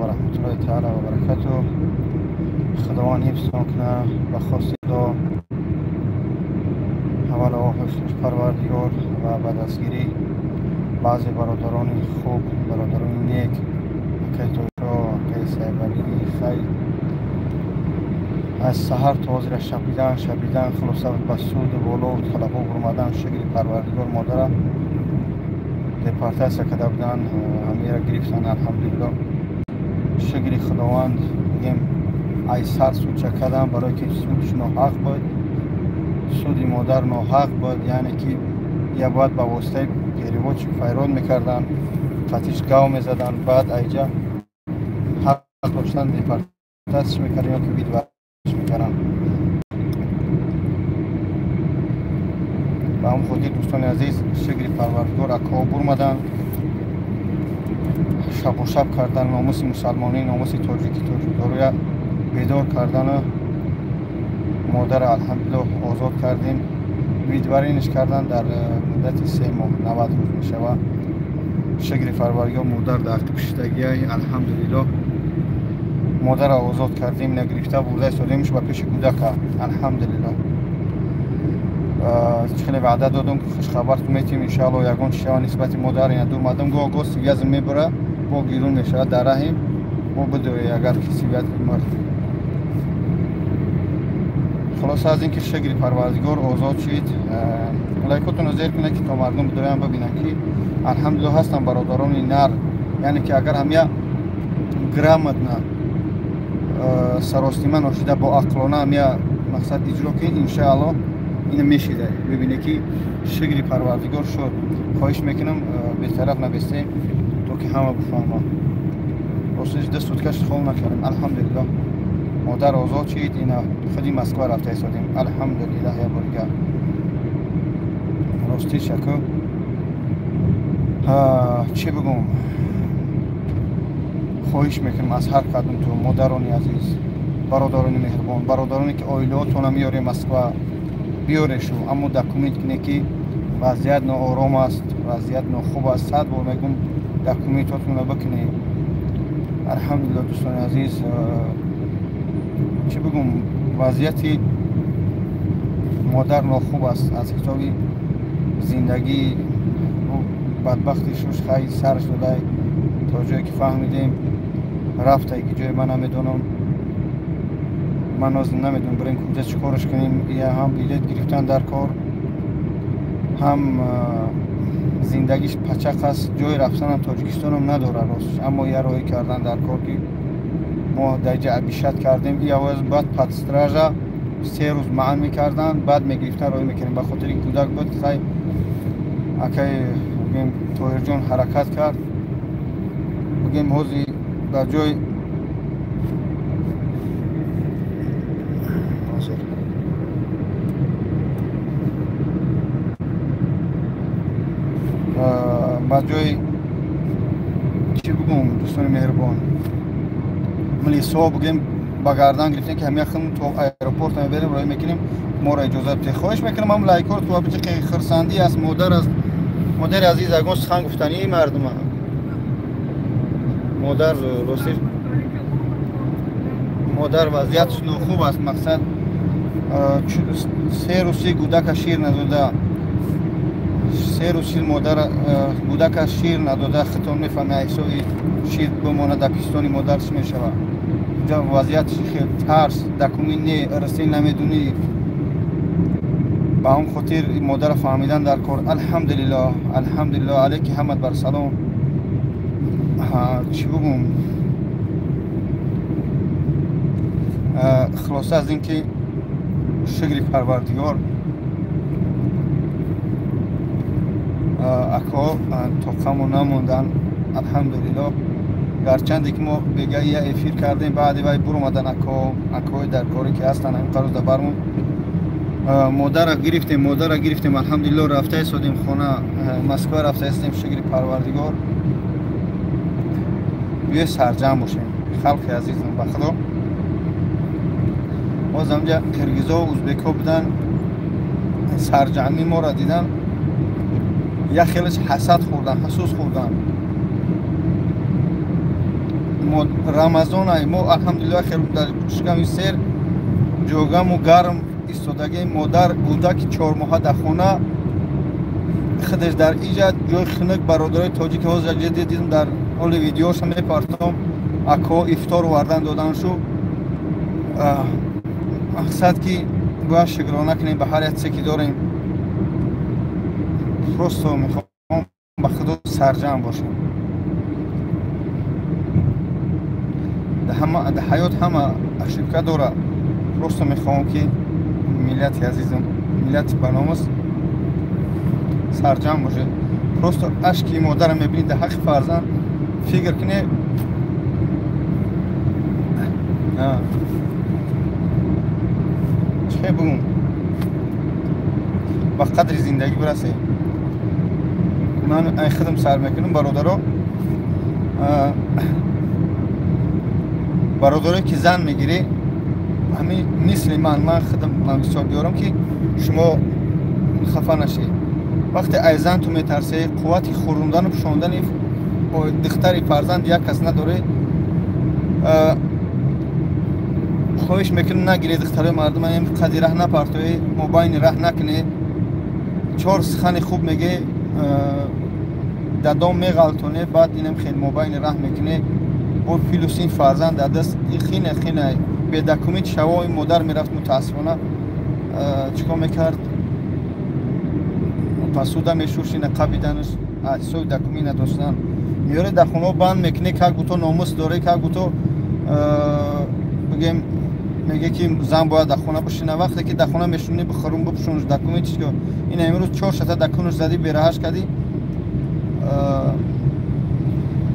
ва раҳматуллоҳи таала ва баракатуҳ. Худованд ҳифзтон кунад ба хости Худо. Аввал ҳифзш Парвардигор ва ба дастгирӣ баъзе бародарони хуб, бародарони нек, акай Тошо, акай Сайбалӣ, хай аз саҳар то ҳозира шабидан шабидан, хулоса ба суду боло талабо бурмадан. Шукри Парвардигор, модара депортатсия карда буданд, ҳамира гирифтан, алҳамдулилло. Шукри Худованд, бигем ай сар судча кардан, барое ки судш ноҳақ буд, суди модар ноҳақ буд, яъне ки я бояд ба воситаи переводчик файрод мекарданд, қатиш гав мезаданд, баъд айҷа ҳақ доштан депортатсия мекарданд ё ки видварш мекарданд. Ба ҳамон хотир, дӯстони азиз, шукри Парвардигор, акҳо бурмаданд, шабошаб кардан, номуси мусалмонӣ, номуси тоҷики тоҷикдоруя бедор кардану модарро алҳамдулиллоҳ озод кардем. Видвариниш кардан дар муддати 3 моҳ, 90 рӯз мешавад. Шукри Парвардигор, модар дар пуштагиай, алҳамдулиллоҳ. Модарро озод кардем, нагирифта бурда истодемш ба пеши кӯдака, алҳамдулиллоҳ. Хеле ваъда додум, хушхабар метем, иншаалло. Ягон чи шава нисбати модар, ина дур мардум гоҳ гоҳ связь мебура, бо гирун мешавад дар раҳим, бо бидои агар ки связь мард. Хулоса аз ин ки шукри Парвардигор озод шид. Лайкотонро зер кунед, ки то мардум бидоян, бибинанд, ки алҳамдулиллоҳ ҳастанд бародарони нар, яъне ки агар ҳамя грамотно саростима ношида, бо ақлона ҳамя мақсад иҷро кунед, иншаалло ина мешида. Бибине ки шукри Парвардигор шуд. Хоҳиш мекунам, бетараф набесте, то ки ҳама бифаҳмад. Ростиш ду суткаш хоб накардем, алҳамдулиллоҳ. Модар озод шид, ина худи Москва рафта истодем, алҳамдулиллоҳ. Я борига ростиш аку чӣ бигӯм, хоҳиш мекунам аз ҳар кадомтон, модарони азиз, бародарони меҳрубон, бародароне ки оилаотонро меёре Москва, биёрешу, аммо документ кине, ки вазъият ноором аст, вазъият нохуб аст. 100 бор мегӯм, документотонро бикунед. Алҳамдулиллоҳ, дӯстони азиз, чӣ бигӯм, вазъияти модар нохуб аст аз ҳисоби зиндагӣ. Бадбахти шуш хай сарш додай, то ҷое ки фаҳмидем, рафтай ки ҷое ман намедонам, ман ҳозир намедонам бирем куҷа, чӣ кораш кунем. Я ҳам билет гирифтан дар кор, ҳам зиндагиш пачақ аст, ҷои рафтанам Тоҷикистонам надорад рост, аммо я роҳӣ кардан дар кор, ки мо дар ҷа обещать кардем. Иавоз баъд под стража 3 рӯз маън мекарданд, баъд мегирифтан, роҳӣ мекардем. Ба хотири кӯдак буд, хай акай бигем Тоҳирҷон ҳаракат кард, бигем ҳози ба ҷои ҳозир ба ҷои чӣ бигӯм, дӯстони меҳрубон, милисҳо бигем ба гардан гирифтем, ки ҳамя хун то аэропорт мебарем, роҳӣ мекунем, моро иҷозат бидиҳед. Хоҳиш мекунам, ҳам лайкҳоро то биҷи хурсандӣ аст, модар аст. Модари азиз, ягон сухан гуфтании мардума? Модар рости, модар вазъиятш нохуб аст, мақсад 3 рӯзи кӯдака шир надода, 3 рӯзи модар кӯдака шир надода. Худтон мефаҳмед, ҳисоби шир бимонад дар пистони модар, чӣ мешавад. Вазъият хел тарс, документ не, русӣ намедунӣ. Ба ҳамон хотир модарро фаҳмидан дар кор. Алҳамдулиллоҳ, алҳамдулиллоҳ, алайки ҳамад бар салом. Чӣ бигӯм, хулоса аз ин ки шукри Парвардигор, акҳо тоқамон намонданд, алҳамдулиллоҳ. Гарчанде ки мо бега я эфир кардем, баъди вай буромадан акҳо, акҳои дар коре ки ҳастанд, ҳамин қароз дар бармон. Модарро гирифтем, модарро гирифтем, алҳамдулиллоҳ, рафта истодем хона, Москва рафта истодем, шукри Парвардигор. Биёй сарҷамъ бошем, халқи азизам, ба Худо. Боз ҳамҷа қиргизо, узбекҳо буданд, сарҷамъи моро дидан, як хелеш ҳасад хӯрдан, ҳасус хӯрдан. Рамазон ай мо алҳамдулиллаҳ хел дар шиками сер ҷогаму гарм истодаги модар кӯдаки 4 моҳа дар хона худаш дар иҷа ҷои хунук бародарои тоҷик ҳозир дидим дар ҳоли видеоша мепартом ако ифтор овардан доданшу мақсад ки бояд шукрона кунем ба ҳар як чизе ки дорем. Просто мехоҳам ба худо сарҷамъ бошем. Дар ҳаёт ҳама ошибка дора. Просто мехоҳам ки миллати азизам, миллати баномус сарҷамъ бошед. Просто ашки модарро мебинед дар ҳаққи фарзанд фикр кунед. Чӣ бигӯм, ба қадри зиндагӣ бирасед. Ман ай худам сар мекунам бародаро. Бародарое ки зан мегирӣ, ҳамин мисли ман худам ман ҳисоб биёрам ки шумо хафа нашед. Вақте ай зан ту метарсӣ, қуввати хӯрондану пӯшондани духтари фарзанд як кас надорӣ, хоҳиш мекунам нагиред духтарои мардум, ин қадри раҳ напартоед, мобайни раҳ накунед. 4 сухани хуб меге, дадом меғалтоне, баъд инам хел мобайни раҳ мекунед. Бо плюс ин фарзанд дар даст хина хина бедокумент шаво ин модар мерафт мутаассифона чикор мекард? Пасуда мешушт, ина қабиданаш ҳисоби документ надоштан. Меёре дар хонаҳо банд мекунӣ, как будто номус дорӣ, как будто бигем меге ки зан бояд дар хона бишина. Вақте ки дар хона мешунӣ бихӯрум бипӯшонаш документ чӣ ина имрӯз 4 шата документш задӣ бераҳаш кардӣ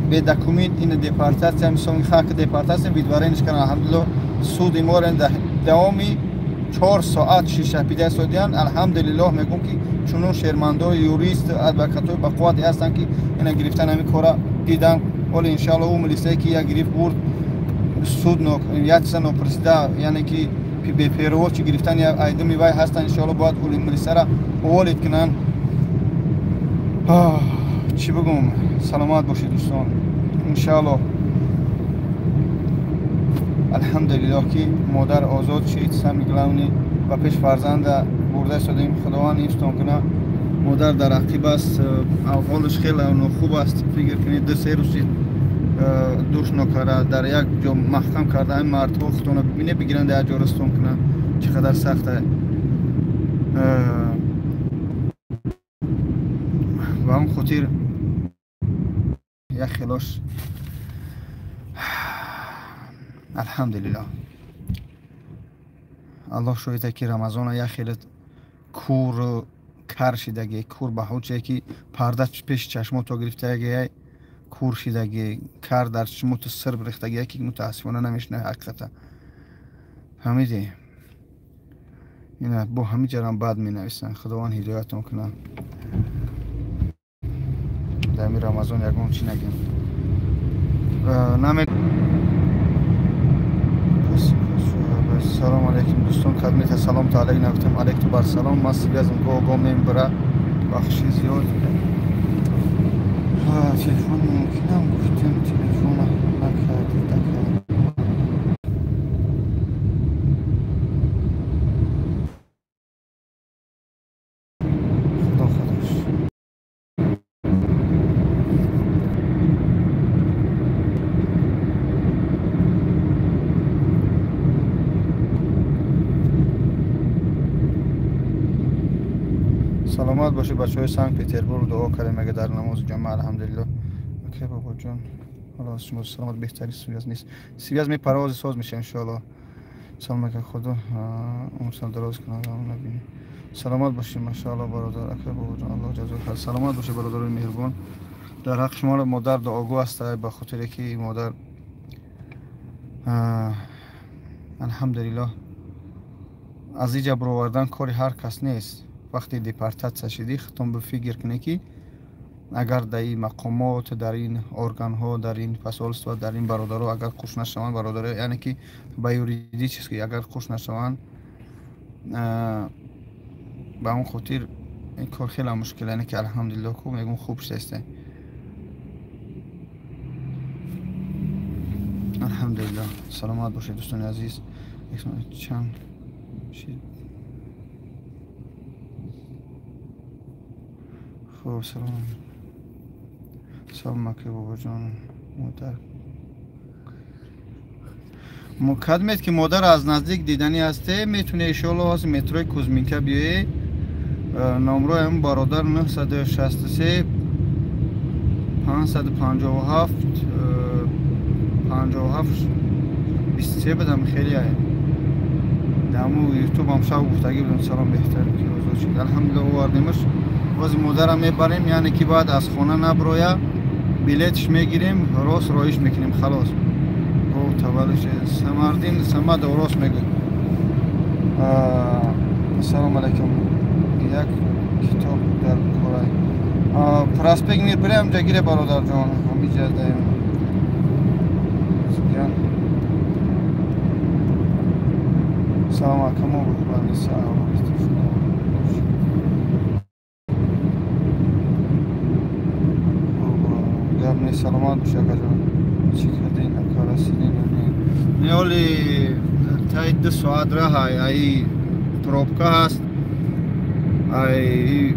бе документ ина депортатсия мисол хак депортатсия видворениш кардан. Алҳамдулиллоҳ суди моро давоми 4 соат шишапида содиян. Алҳамдулиллоҳ мегӯм ки чунон шермандои юрист адвокатҳои бақуввате ҳастанд ки ина гирифтан ҳамин кора дидан. Ҳоло иншааллоҳ ӯ милисае ки як гирифт бурд суд як чиза нопурсида, яъне ки беперво чи гирифтан айдими вай ҳастанд. Иншааллоҳ бояд ӯ милисара уволид кунанд. Чӣ бигӯм, саломат бошед дӯстон. Иншааллоҳ алҳамдулиллоҳ ки модар озод шид, сами главни ба пеш фарзанда бурда истодем. Худованд ҳифзтон кунад. Модар дар ақиб аст, аҳволаш хеле нохуб аст. Фикр кунед 2-3 рӯз душ нокарда дар як ҷо маҳкам карда ин мардҳо худтонро бибине бигиранд дар як ҷо растон кунанд. Чӣ қадар сахт аст. Ба ҳамон хотир як хелош алҳамдулиллоҳ аллоҳ шоҳида ки рамазона як хеле кур кар шидаги, кур ба ҳуҷае ки парда пеши чашмото гирифтаги, кур шидаги, кар дар чашмоту сирб рехтаги, ки мутаассифона намешунавӣ ҳақиқата. Фаҳмидӣ? Ина бо ҳамин ҷарам бад менависанд. Худованд ҳидоятон кунад. Дар ҳамин рамазон ягон чӣ нагем. Салом алейкум дӯстон, кадмета салом та алейк нагуфтем, алейкту бар салом. Ман сибязм гоҳ мембара, бахши зиёд. Телефон мумкинам гуфтем, телефона накардӣ, накардӣ. Худо худош. Саломат бошед бачаҳои Санкт-Петербург, дуо кардем ага дар намози ҷамъа. Алҳамдулиллоҳ. Окей бобоҷон, ҳоло шумо саломат, беҳтарин связ нест. Связ мепаровози соз меша иншоаллоҳ. Салом ака, худо умртон дароз кунад, набинӣ. Саломат бошед машааллоҳ бародар. Ака бобоҷон, аллоҳ ҷазо хайр. Саломат бошед бародарони меҳрубон. Дар ҳаққи шумо модар дуогӯ аст, ба хотире ки модар алҳамдулиллоҳ аз иҷа баровардан кори ҳар кас нест. Вақте депортатсия шидӣ, худтон бификр кунед ки агар дар ин мақомот, дар ин органҳо, дар ин посольство, дар ин бародаро агар қуш нашаванд, бародаро яъне ки ба юридически агар қуш нашаванд, ба он хотир ин кор хеле мушкил, яъне ки алҳамдулиллоҳ ку мегӯм хуб шудааст. Алҳамдулиллаҳ, саломат бошед дӯстони азиз. Чанд хуб, салом. Салом ака бобоҷон. Модар кадмед ки модар аз наздик диданӣ ҳасте, метуне иншоалло ҳозир метрои Кузминка биёе. Номрои ҳам бародар 963 557 57 23 будам, хеле ай. Даму ютубам шав гуфтагӣ будам. Салом, беҳтар ки озод шуд. Алҳамдулиллаҳ, овардемаш. Боз модарам мебарем, яъне ки бояд аз хона наброя, билетш мегирем, рост роиш мекунем, халос. О, таваллуд Самардин Самадов рост мегӯяд. Ассалому алайкум. Як китоб дар корай. Проспект Мир прям ҷагире бародарҷон. Ҳамиҷа даем. Салом акамо. Гап не, саломат бош акаҷон. Чӣ кардин ака, расидин ё не? Не, оли таи 2 соат раҳай, ай пробка ҳаст, ай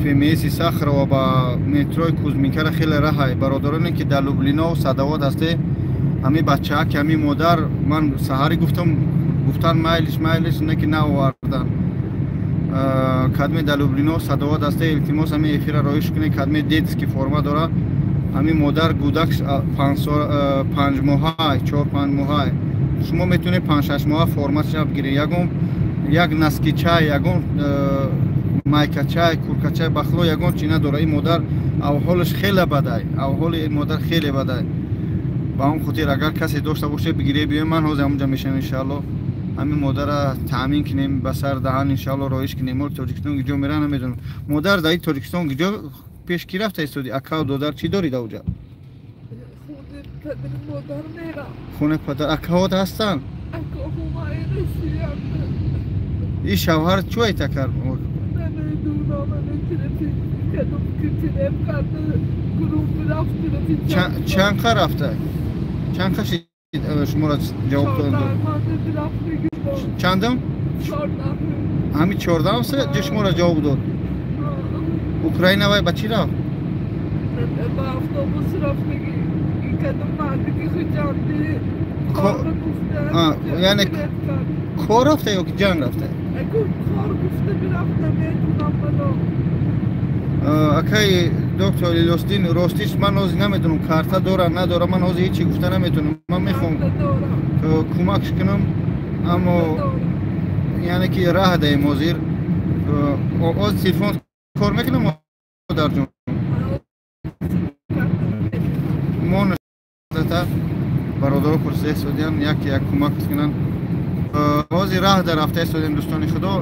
ФМСи Сахарова ба метрои Кузминкара хеле раҳай. Бародароне ки дар Люблино Садовод ҳасте, ҳами бачаак, ҳами модар, ман саҳарӣ гуфтам, гуфтан майлиш, майлиш, не ки наовардан. Кадме дар Люблино Садовод ҳасте, илтимос ҳами эфира роиш кунед. Кадме детский форма дора, ҳами модар гудак 5 моҳа, 4-5 моҳа. Шумо метавонед 5-6 моҳа формаша бигиред. Ягон як носки чай, ягон майкачай, куркачай, бахло ягон чи надора. Ин модар авҳолаш хеле бадай, авҳоли ин модар хеле бадай. Ба он хотир агар касе дошта боше бигире биёем, ман ҳозир ҳамонҷа мешавам иншаалло. Ҳамин модарра таъмин кунем, ба сар даҳан иншаалло роиш кунем. Моли Тоҷикистон куҷо мера намедонам. Модар дар Тоҷикистон куҷо пеш ки рафта истоди? Акау додар чӣ дорӣ дар оҷа? Хонаи падар. Акаҳот ҳастанд? Ин шавҳар чӯ айта кард? Чанд қа рафта? Чанд қа шуморо ҷавоб дод? Чандам? Ҳами 14 се ҷо шуморо ҷавоб дод? Украина вай ба чӣ рафт? Ба автобус рафтагӣ. Кадом марди Хуҷандӣ кор гуфта. Яъне кор рафта ё ки ҷанг рафта? Кор гуфта бирафта, медонам мано. Акай доктор Илёсдин, ростиш ман ҳозир намедонам карта дора надора, ман ҳозир ҳечи гуфта наметавонам. Ман мехоҳам кӯмакш кунам, аммо яъне ки раҳ даем ҳозир. Оз телефон кор мекунам модарҷон? Мо бародаро пурсида истодиям, як як кӯмак кунанд. Ҳозир раҳ дар рафта истодем дӯстони худо.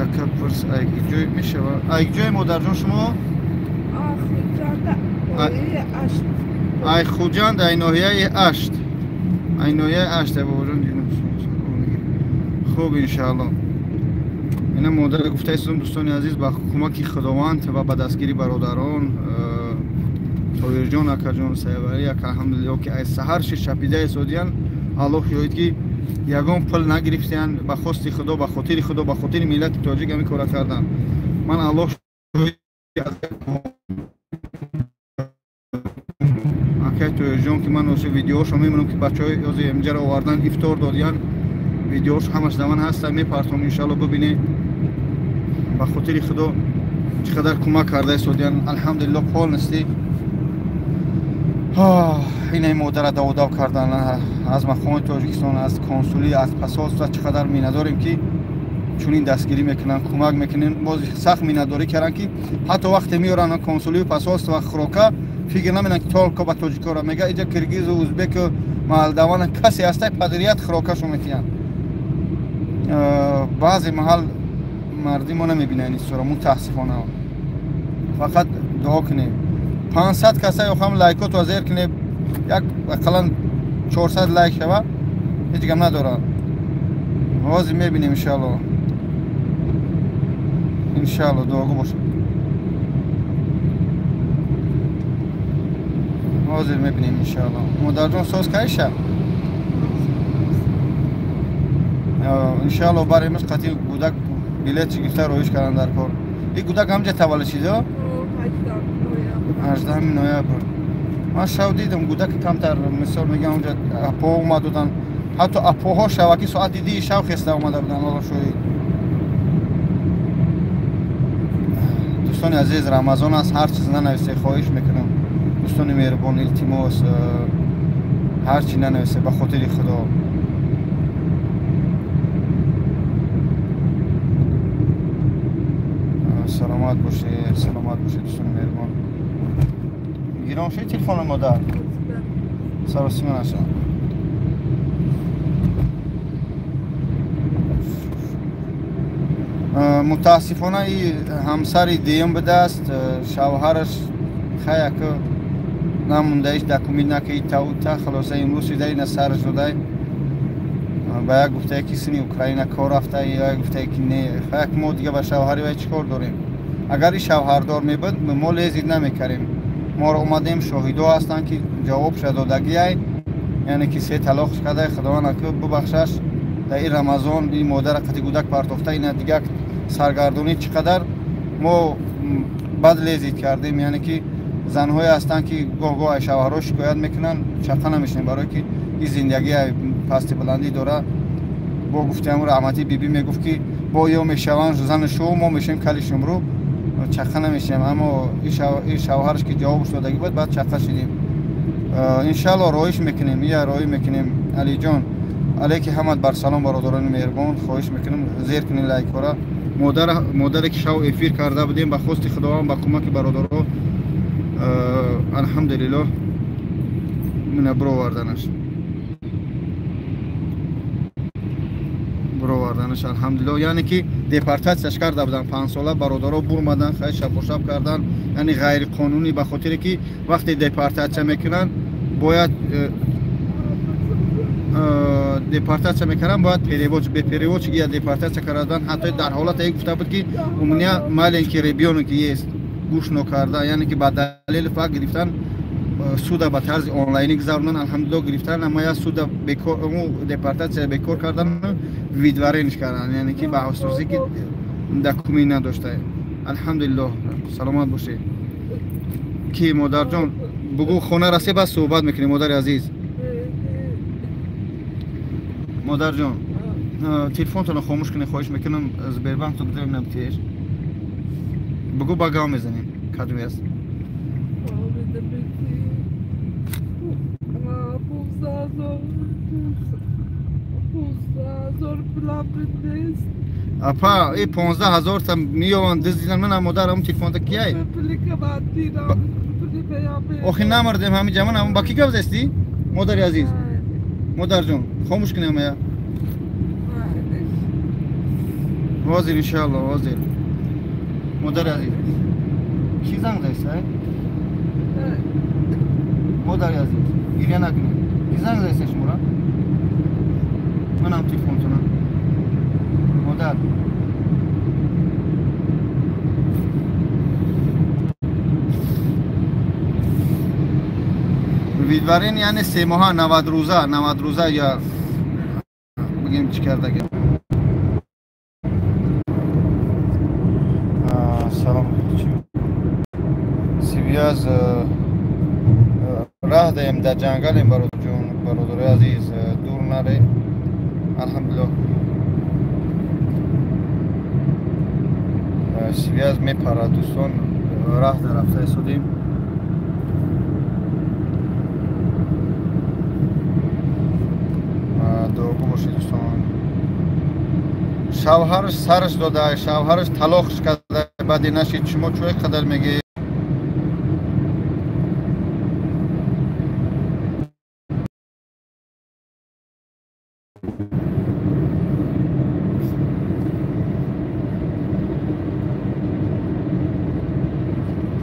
Яка пурс айгиҷой мешава. Айгиҷой модарҷон шумо? Ай Хуҷанд, ай ноҳияи Ашт. Ай ноҳияи Ашт, ай бобоҷон. Хуб, иншаалло. Ина модар гуфта истодам дӯстони азиз, ба кӯмаки Худованд ва ба дастгири бародарон Тоирҷон акаҷон, Сайварӣ ака, алҳамдулиллоҳ ки ай саҳар ши шапида истодиян. Аллоҳ шоҳид ки ягон пул нагирифтиян, ба хости Худо, ба хотири Худо, ба хотири миллати тоҷик ҳамин кора кардан. Ман Аллоҳ шоҳид акай Тоирҷон ки ман ҳозир видеоҳошо мемонам ки бачаҳои ҳозир инҷаро овардан, ифтор додиян, видеоҳош ҳамаш дар ман ҳаста, мепартом иншаалло бибинед. Ба хотири Худо чӣ қадар кӯмак карда истодиян. Алҳамдулиллоҳ полностью инаи модарра даводав кардан аз мақомоти Тоҷикистон, аз консулӣ, аз посольства чӣ қадар миннатдорем ки чунин дастгирӣ мекунанд, кӯмак мекунем. Боз сахт миннатдорӣ карданд ки ҳатто вақте меоранд консулию посольства хӯрока, фикр намекунанд ки только ба тоҷикора мега, иҷа киргизу, узбеку, молдавана касе ҳастай падарият хӯрокашо метиҳанд. Баъзе маҳал мардим мо намебинанд ин чизҳоро, мутаассифона. Фақат дуо кунем. 500 каса ёхам лайкото зер кунем, як ақаллан 400 лайк шава, ҳеҷ гап надорад. Ҳозир мебинем иншаалло. Иншаалло дуогӯ бошед. Ҳозир мебинем иншоалло. Модарҷон соз кайша? Иншоалло баремаш қати гудак билет гирифта роиш кардан дар кор. И гудак ҳамҷа таваллуд шида? 18 ноябр. Ман шав дидам гудаки камтар мисол мегам онҷа апо омад будан. Ҳатто апоҳо шаваки соати 2 шав хеста омада будан. Алло шоҳид. Дӯстони азиз, Рамазон аст, ҳар чиз нанависе, хоҳиш мекунам. Дӯстони меҳрубон, илтимос, ҳар чи нанависе ба хотири Худо. Саломат бошед, саломат бошед дӯстони меҳрубон. Гирон шуд телефони модар? Саросима нашав. Мутаассифона и ҳамсари дуюм будааст, шавҳараш хаяк намондаиш документ накаи таута, хулоса имрӯз шуда ина сараш додай. Ба як гуфтае ки сини Украина кор рафта, як гуфтае ки не. Хаяк мо дига ба шавҳари вай чӣ кор дорем? Агар и шавҳардор мебуд, мо лезид намекардем. Моро омадем, шоҳидо ҳастанд ки ҷавобша додагиай, яъне ки се талоқ карда, Худованд аку бубахшаш. Дар ин Рамазон ин модара қати гудак партофта, ина дигар саргардонӣ чӣ қадар мо бад лезид кардем, яъне ки занҳое ҳастанд ки гоҳ-гоҳ аз шавҳарҳо шикоят мекунанд, чақа намешинем, барое ки ин зиндагӣ пасти баландӣ дора. Бо гуфти ҳамун раҳматӣ бибӣ мегуфт ки бо ё мешаванд зану шӯ, мо мешавем кали шумру, чақа намешинем. Аммо ин шавҳараш ки ҷавобш додагӣ буд, баъд чақа шидем. Иншаалло роиш мекунем, ия роӣ мекунем. Алиҷон, алейки ҳамат бар салом, бародарони меҳрубон, хоҳиш мекунем зер кунед лайкҳоро. Модаре ки шав эфир карда будем, ба хости Худованд, ба кӯмаки бародаро, алҳамдулиллоҳ мина бироварданаш алҳамдулиллоҳ. Яъне ки депортатсияш карда буданд 5 сола, бародаро бурмадан, хай шапошап кардан, яъне ғайриқонунӣ, ба хотире ки вақте депортатсия мекунанд бояд депортатсия мекарданд, бояд перевод, бе перевод я депортатсия кардан. Ҳатто дар ҳолате гуфта буд ки у меня маленький ребёнок есть, гӯш нокарда, яъне ки ба далели факт гирифтан суда ба тарзи онлайнӣ гузарондан, алҳамдулиллоҳ гирифтан, аммо я суда бекор, депортатсия бекор кардан, видворениш кардан, яъне ки ба асосе ки документ надошта. Алҳамдулиллоҳ, саломат бошед. Ки модарҷон бугӯ хона расе, баъд суҳбат мекунем. Модари азиз, модарҷон, телефонтонро хомӯш кунед, хоҳиш мекунам. Сбербанкто гузорем набтиеш. Бугӯ ба гав мезанем. Кадуи аст? Апа, и 15 000 та меёванд, дуздидан. Мана модарам телефонта кияй? Охи намардем ҳами ҷаман, ҳамун ба ки гап застӣ? Модари азиз, модарҷон, хомӯш кунем я. Ҳозир иншаалло, ҳозир. Модари азиз, кӣ занг заист? Модари азиз, гиря накунед. Кӣ занг заист шуморо? Манам телефонтона. Модар, видварен, яъне 3 моҳа, 90 рӯза, 90 рӯза я бигем чӣ кардаги. Салом. Сивияз раҳ даем, дар ҷангалем, бародарҷон, бародарои азиз, дур наре. Алҳамдулиллоҳ. Связ мепарад дӯстон, раҳ дар рафта истодем. Дуогӯ бошед дӯстон. Шавҳараш сараш дода, шавҳараш талоқш карда, баъди нашид. Шумо чӯ қадар мегӯед?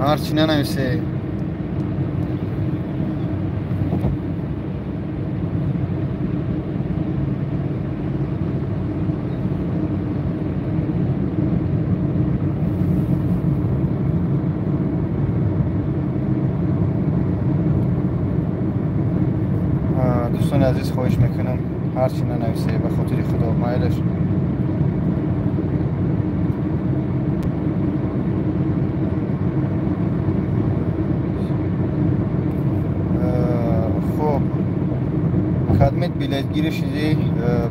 Ҳарчи нанависе. Дӯстони азиз, хоҳиш мекунам, ҳарчи нанависе, ба хотири Худо, майлаш. Хуб, кадмет билетгири шиди,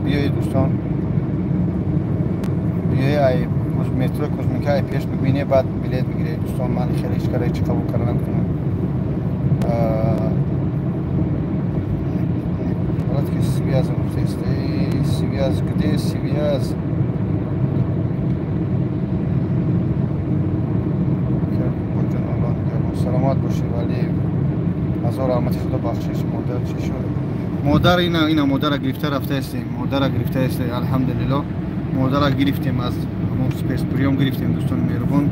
биёед дӯстон, биёед ай метро Кузьминка ай пеш бибине, баъд билет бигиред. Дӯстон, ман хеле ҳеч кара ҳеч қабул карда наметавонам. Ҳолате ки связь гуфтест, связь где связь? Саломат бошед, вале ҳазор раҳмати Худо бахшиш. Модар чӣ шуд? Модар ина модара гирифта рафтаистем, модара гирифтаистем, алҳамдулилло, модара гирифтем, аз ҳамон спецприём гирифтем. Дӯстони меҳрубон,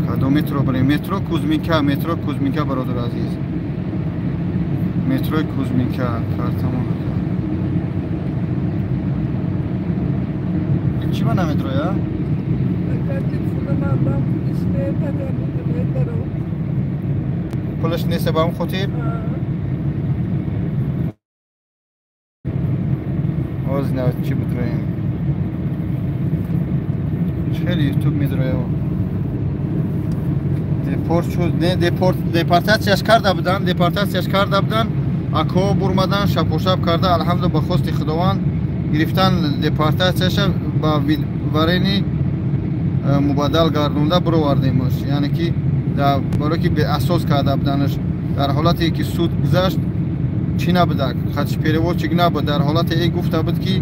кадом метро барем? Метро Кузьминка, метро Кузьминка, бародари азиз, метрои Кузьминка. Картамон чӣ ба наметроя? Пулаш нест, ба ҳам хотир ҳоз чӣ бидроем? Хеле ютуб медроя. Депорт шуд? Не, депорт, депортатсияш карда буданд, депортатсияш карда буданд, акоҳо бурмадан, шапошап карда, алҳамду ба хости Худованд гирифтан, депортатсияша ба варени мубаддал гардонда бировардемаш. Яъне ки барое ки беасос карда буданаш, дар ҳолате ки суд гузашт, чӣ набуда, хатш переводчик набуд. Дар ҳолате э гуфта буд, ки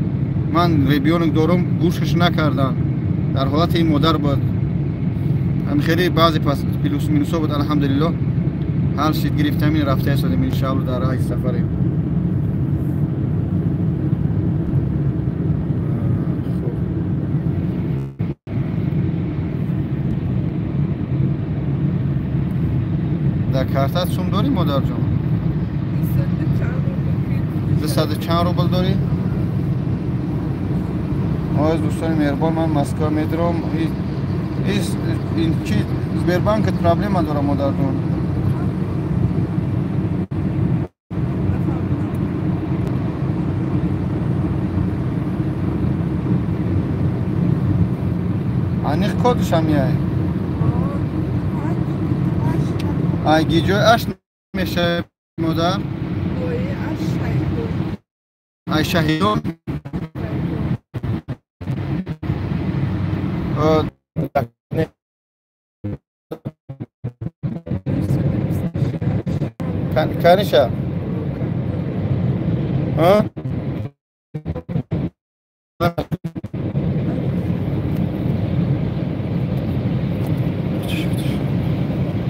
ман ребёнок дорам, гӯшаш накарданд. Дар ҳолати ин модар буд, хеле баъзе плюс минусҳо буд. Алҳамдулилло, ҳал шид, гирифтам, ин рафта истодем, иншаалло, дар раҳи сафарем. Дар картат сум дорӣ, модарҷон? 200 чанд рубл дорӣ? Оз, дӯстони меҳрубон, ман Москва медурам. Ин чи Сбербанкат проблема дора, модарҷон? Аниқ кодушам яй? Ай гиҷои аш мешавад, модар? Ай шаҳидон. Каниша?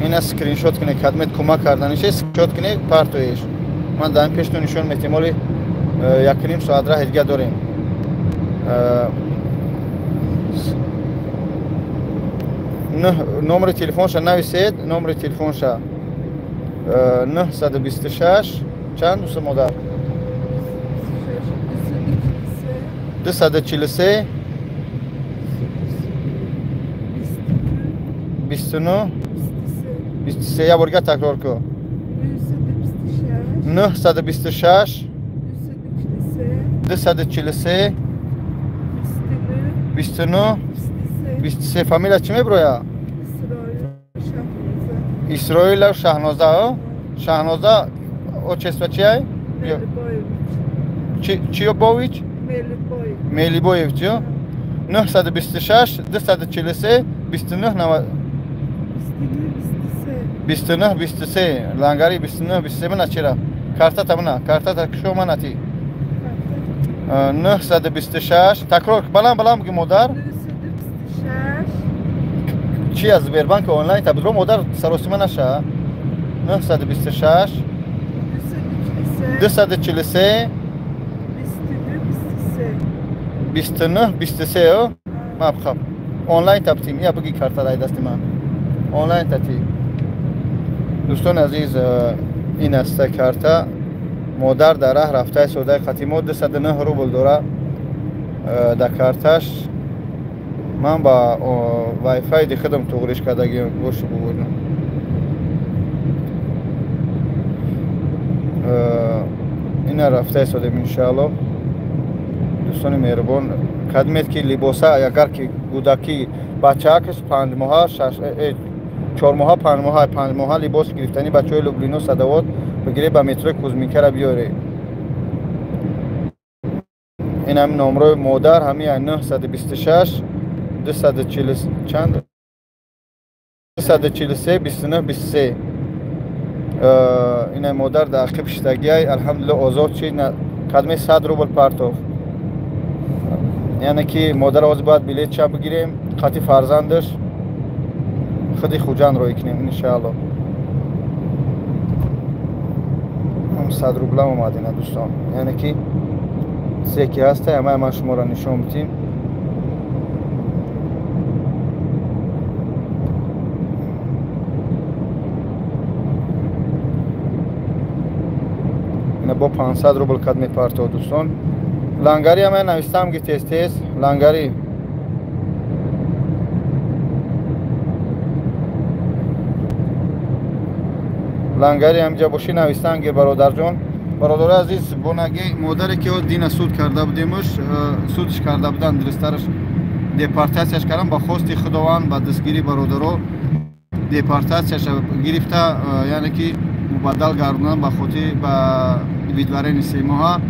Ина скриншот кунед, кадмет кӯмак карданише, скриншот кунед, партоеш. Ман дар ин пештон нишон метем, оли 1,5 соат раҳ дига дорем. Номери телефонша нависед, номери телефонша 926 чанд, дӯст модар? 243 29 23. Я борга такрор ку. 926 243 29 23. Фамилия чӣ меброя? Исроилов Шаҳноза. Шаҳноза отчество чиай? Чиёбович? Мелибоевич. 926 243 29 29 23. Лангари 29 23. Мана чира? Картата мана, картата кушо манати. 926 такрор баланд баланд бигӣ, модар. Чи аз Сбербанк онлайн та бидро, модар, саросима наша. 926 243 29 23. Мабхаб онлайн таптим, я бигӣ карта дай дасти ман. Онлайн тати. Дӯстони азиз, ин аста карта. Модар дар раҳ рафтаи содаи хатимо 209 рубл дора дар карташ. Ман ба вайфайди худам туғриш кардагиам, бошу бубинам. Ина рафта истодем иншаалло. Дӯстони меҳрубон, кадмед ки либоса агар ки кӯдаки бачаакаш 5 моҳа, 6 4 моҳа, 5 моҳа, 5 моҳа либос гирифтани бачаҳои Люблино Садовод бигире ба метрои Кузминкара биёре. Ин ҳами номрои модар ҳами 926 240 чанд 243 29 23. Ина модар дар ақиб шиштагиай, алҳамдулилло озод шид, кадме 100 рубл партофт. Яъне ки модар ҳозир бояд билетша бигирем, қати фарзандаш худи Хуҷанд роҳӣ кунем иншаалло. 100 рублам омад ина дӯстон. Яъне ки чизе ки ҳаста, ҳамаи ман шуморо нишон бидим. Ина бо 500 рубл кад мепартод дӯстон. Лангари ҳамая навистам ки тез тез лангари. Лангари ҳамҷа бошӣ навистам ки бародарҷон. Бародари азиз, бонаги модаре ки дина суд карда будемш, судш карда будан, дурусттараш депортатсияш кардан ба хости Худованд, ба дастгирии бародаро депортатсияш гирифта, яъне ки мубаддал гардондан ба хотири ба видварени 3 моҳа.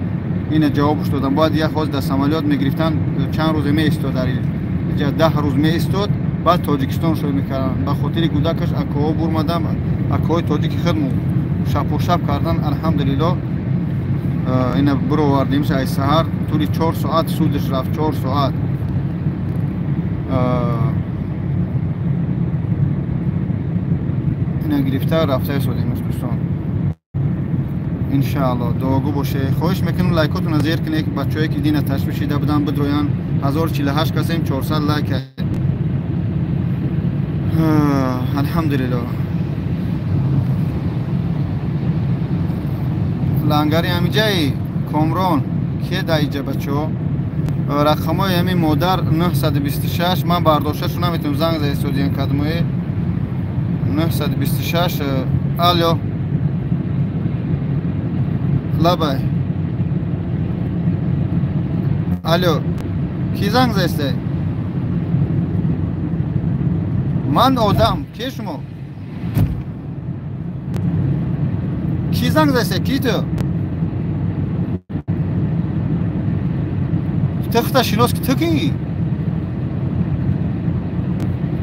Ина ҷавобш додам. Бояд як ҳоз дар самолёт мегирифтан, чанд рӯзе меистод, дар инҷа 10 рӯз меистод, баъд Тоҷикистон шуд мекарданд. Ба хотири кӯдакаш акоҳо бурмадам, акоҳои тоҷики худму шапошап кардан, алҳамдулилло. Ина бировардимш ай саҳар, тӯли 4 соат судш рафт, 4 соат. Ина гирифта рафта истодемш дӯстон. Иншаалло дуогӯ боше. Хоҳиш мекунам лайкотонро зер кунед, бачаҳое ки дина ташвиш шида буданд бидроянд. 1048 касем, 400 лайк. Алҳамдулилло. Лангари ҳамиҷаи Комрон ке дар иҷа бачаҳо? Рақамҳои ҳамин модар 926, ман бардошташу наметавонам, занг зада истодиям кадмои 926. Алло, лабай. Алло, ки занг заистай? Ман одам, ки шумо? Ки занг заистай? Ки ту? Ту худта шинос ки ту ки?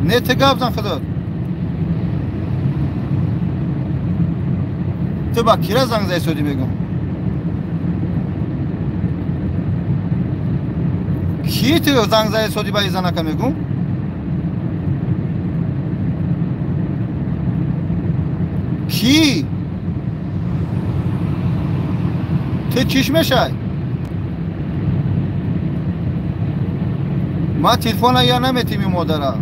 Не, ту гап зан худат. Ту ба кира занг заисодӣ мегӯм? Ки ту занг заисодӣ ба изанака мегӯм? Ки? Ту чиш мешай? Ман телефона я наметими модара.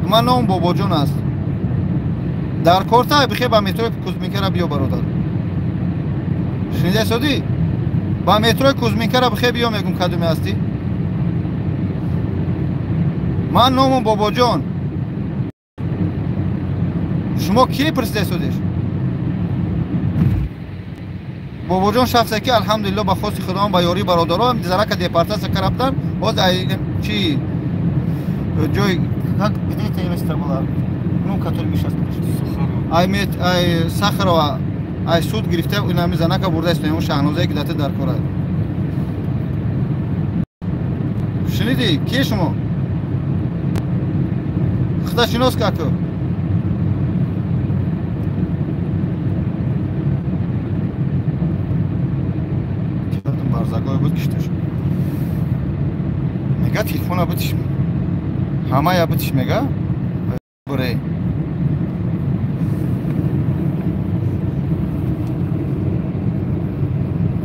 Ман ном Бобоҷон аст. Дар корта бихе ба метрои Кузминкара биё бародар. Шунида содӣ? Ба метрои Кузминкара бихе биё мегум кадуме ҳастӣ? Ман номам Бобоҷон. Шумо ки пурсида содиш? Бобоҷон шахсе ки алҳамдулилло ба хости Худованд ба ёрии бародаро зарака депортатсия карда буданд. Боз чи ҷой как где это место было? Ну, который мы сейчас пришли. Ай Сахарова, ай суд гирифта, инами занака бурда истоем Шаҳнозае ки дата дар кор аст. Шунидӣ? Ки шумо? Худо шинос каку? Барзагой буд кишташ. Мега телефона бутиш. Ҳамая бутиш мега? Буре.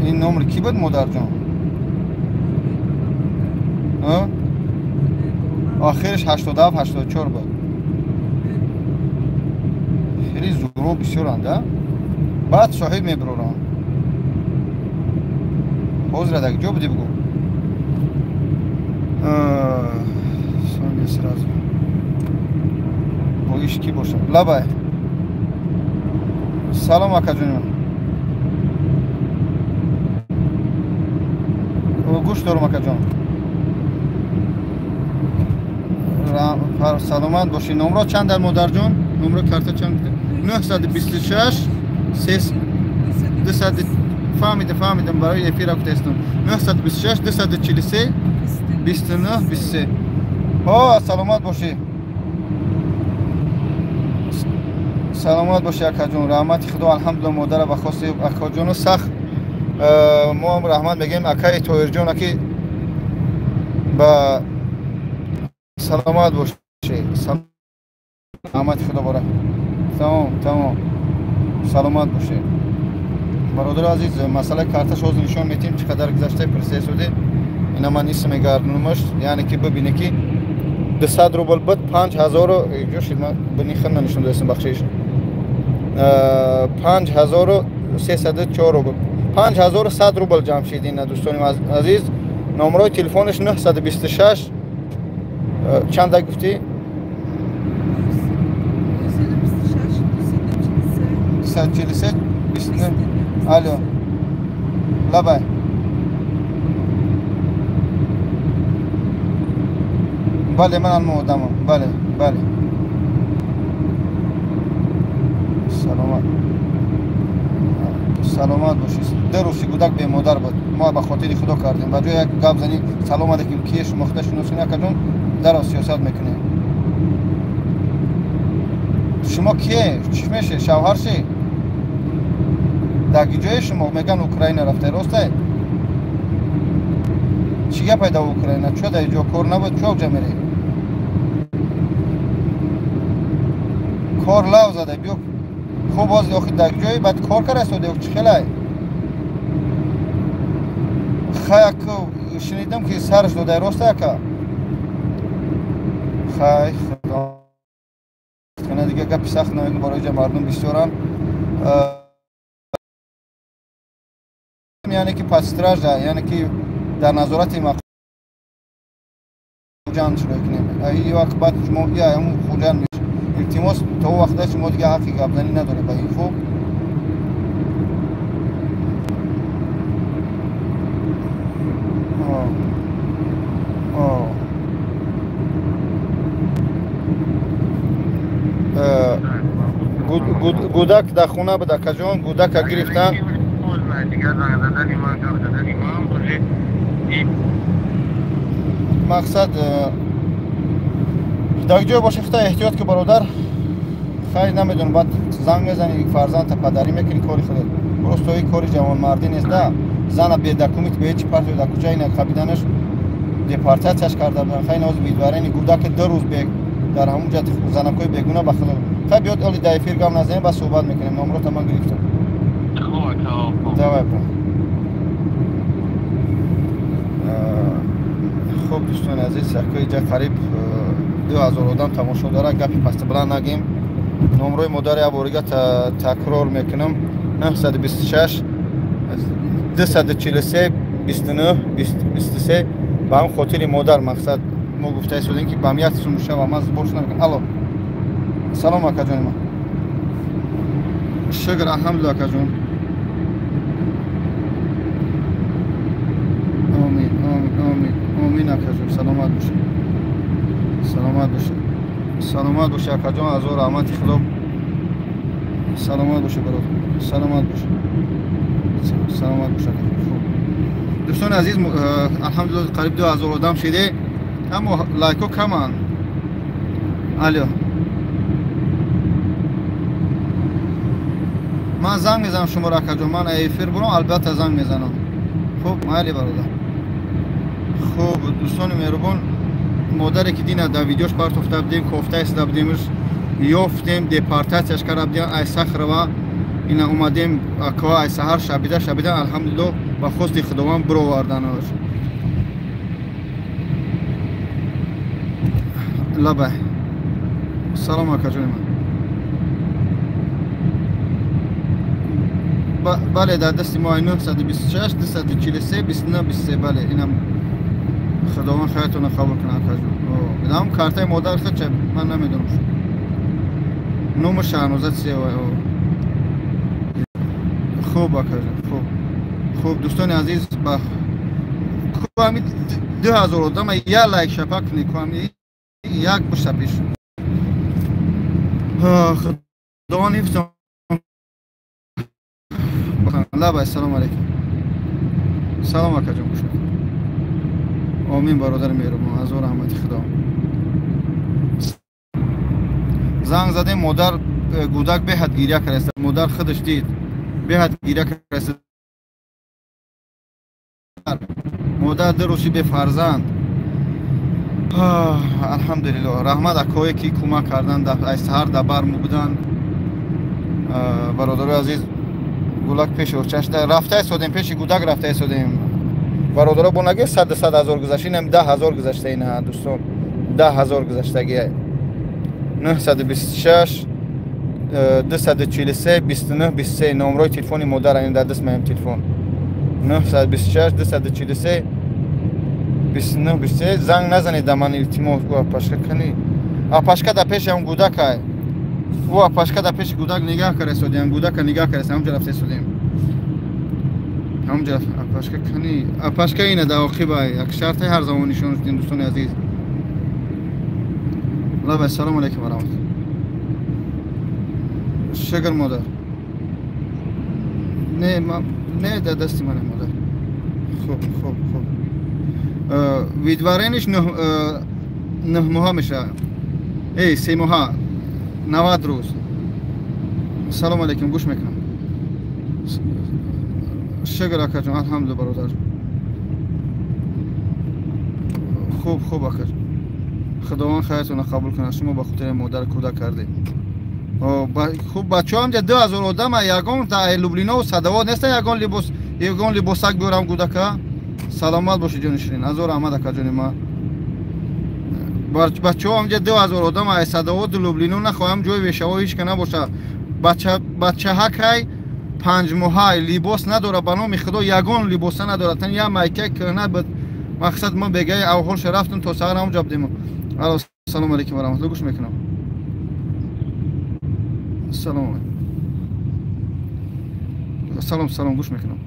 Ин номер ки буд модарҷон? Охираш 87 84 буд. Хеле зуро бисёранд, а? Баъд соҳиб мебароранд. Ҳозир дар ҷо будӣ бигӯ. Соня сразу. Бо иш ки бошад? Лабай. Салом акаҷоним. Гӯш дорам акаҷон. Саломат бошӣ. Номро чанд дар модарҷон? Номро карта чанд? 926 200. Фаҳмидам, фаҳмидам, барои эфира гуфтаистам. 926 243 29 23. Ҳо, саломат бошӣ. Саломат бошӣ акаҷон. Раҳмати Худо, алҳамдулилла, модара ба хости акаҷону сахт мо ҳам раҳмат мегӯем акаи Тоҳирҷон, аки ба саломат бошӣ. Раҳмати Худо бора. Тамом, тамом. Саломат бошӣ. Бародари азиз, масъалаи карташ ҳозир нишон медиҳем, чӣ қадар гузаштаи присесуде. Ина ман исм мегардонумаш, яъне ки бибине ки 200 рубл буд, 5000 ҷошид, ман бинихна нишон додастам, бахшиш. 5304 рубл. 5100 рубл ҷамъ шид ина дӯстони азиз. Номрои телефонаш 926 чанда гуфтӣ? 243 29. Алло. Лабай. Бале, ман одамам. Бале, бале. Саломат. Саломат бошед. Ду рӯзи гудак бемодар буд. Мо ба хотири Худо кардем. Ба ҷои як гап занӣ салом алейкум, кие шумо худо шиносӣ накардон, даро сиёсат мекунем. Шумо кие? Чӣ меше? Шавҳар ши? Дар ҷои шумо меган Украина рафта, ростай? Чӣ гапай дар Украина? Чо дар ҷо кор набуд, чо ҷа мерӣ? Кор лав зада, биё. Хуб, боз охи дар ҷои баъд кор карда истода, чӣ хелай? Хай, як шунидам ки сараш додай, ростай ака? Хай, худо. Хана дига гапи сахт намегӯм, барои ҷа мардум бисёранд. Яъне ки под стража, яъне ки дар назорати Хуҷанд шуруъ кунем. И вақт баъд шумо я ҳамун Хуҷанд меш. Илтимос, то он вақта шумо дига ҳаққи гапзанӣ надоред ба ин, хуб? Гудак дар хона буд акаҷон, гудака гирифтан. Мақсад дар ҷое боше, хита эҳтиёт ки бародар. Хайр, намедонам, баъд занг мезанӣ, фарзандта падарӣ мекунӣ, кори худат. Просто ин кори ҷавонмардӣ нест, да. Зана бедокумент бе ҳеҷ партия дар кӯча ина қабиданаш депортатсияш карда буданд. Хайр, ноз бидварени гудаки ду рӯз бе дар ҳамун ҷа занакҳои бегуна ба худо. Хайр, биёд оли дар эфир гап назанем, баъд суҳбат мекунем. Номрота ман гирифтам. Давай, бро. Хуб, дӯстони азиз, якои ҷа қариб 2000 одам тамошо дорад. Гапи пастабаланд нагем. Номрои модари аборига такрор мекунам. 926 243 29 23. Ба ҳам хотири модар мақсад мо гуфта истодем ки ба ҳам як сум шава, ман сборш намекунам. Алло. Салом акаҷони ман. Шукр, алҳамдулилла акаҷон. Омин, омин, омин, омин акаҷон. Саломат бошед. Саломат бошед. Саломат бошед акаҷон, аз о раҳмати Худо. Саломат бошед бародар. Саломат бошед. Саломат бошед акаҷон. Хуб. Дӯстони азиз, алҳамдулилла қариб 2000 одам шиде, аммо лайкҳо каманд. Алло. Ман занг мезанам шуморо акаҷон, ман эфир бурам, албатта занг мезанам. Хуб, майли бародар. Хуб, дӯстони меҳрубон, модаре ки дина дар видеош партофта будем, кофта истода будемш, ёфтем, депортатсияш карда будем ай Сахарова. Ина омадем аква ай саҳар шабида шабида, алҳамдулилло ба хости Худованд бироварданаш. Лабай. Салом акаҷони ман. Бале, дар дасти мо 926 243 29 23. Бале, инам Худованд хайратонро қабул кунад акаҷон. Ам картаи модар худча ман намедонам. Номи Шаҳноза чие? Хуб акаҷон, хуб. Хуб, дӯстони азиз, ба Ку ҳами 2000 одама я лайк шапа кунед, ку ҳами як бишапиш. Худованд ҳифзтон. Лабай, салом алейкум. Салом акаҷон, гӯш мекунам. Омин, бародари меҳрубон, ҳазор раҳмати Худо. Занг задем, модар гудак беҳад гиря кардаст. Модар худаш дид, беҳад гиря кардаст. Модар ду рӯзи бефарзанд. Алҳамдулиллоҳ, раҳмат акое ки кӯмак кардан, аз саҳар дар барму буданд. Бародарои азиз, гулак пеши очашда рафта истодем, пеши гудак рафта истодем. Бародаро, бо наге 100 ҳазор гузашта, инам 10 ҳазор гузашта, ина дӯстон, 10 ҳазор гузаштагия. 926 243 29 23 номрои телефони модар, ин дар даст маем телефон. 926 243 29 23. Занг назанед да ман, илтимос. Ӯ апашка кани, апашка да пеши ҳам гудакай. Ӯ апашка да пеши гудак нигаҳ карда истодем, гудака нигаҳ карда, ҳамҷа рафта истодем. Ҳамҷа апашка кани, апашка ина да оқиба як шарте ҳар замон нишон шудем, дӯстони азиз. Лабай, салом алейкум ва раҳматуллоҳ. Шукр, модар. Не, не, дар дасти мане, модар. Хуб, хуб, хуб. Выдворение ш 9 моҳа мешавад. Эй, 3 моҳа, 90 рӯз. Салом алейкум, гӯш мекунам. Шукр, акаҷон, алҳамдулилла, бародар. Хуб, хуб, акаҷон. Худованд хайртонро қабул кунад. Шумо ба хотири модар кӯдак кардед. Хуб, бачаҳо, ҳамҷа 2000 одама, ягон Люблинову Садовод нестан, ягон либос, ягон либосак биёрам гудака. Саломат бошед, ҷони ширин. Ҳазор раҳмат, акаҷони ман. Бачаҳо, ҳамҷа 2000 одама ай Садоводу Люблино нахоҳам, ҷои вешаво ҳеч ка набоша. Бачаҳакай 5 моҳа либос надора, ба номи Худо ягон либоса надора. Тан як майка кӯҳна буд. Мақсад мо бегаи авҳолша рафтем, то саҳар ҳамҷа будем. Алло, салом алейкум ва раҳматуллоҳ, гӯш мекунам. Салом. Салом, салом, гӯш мекунам.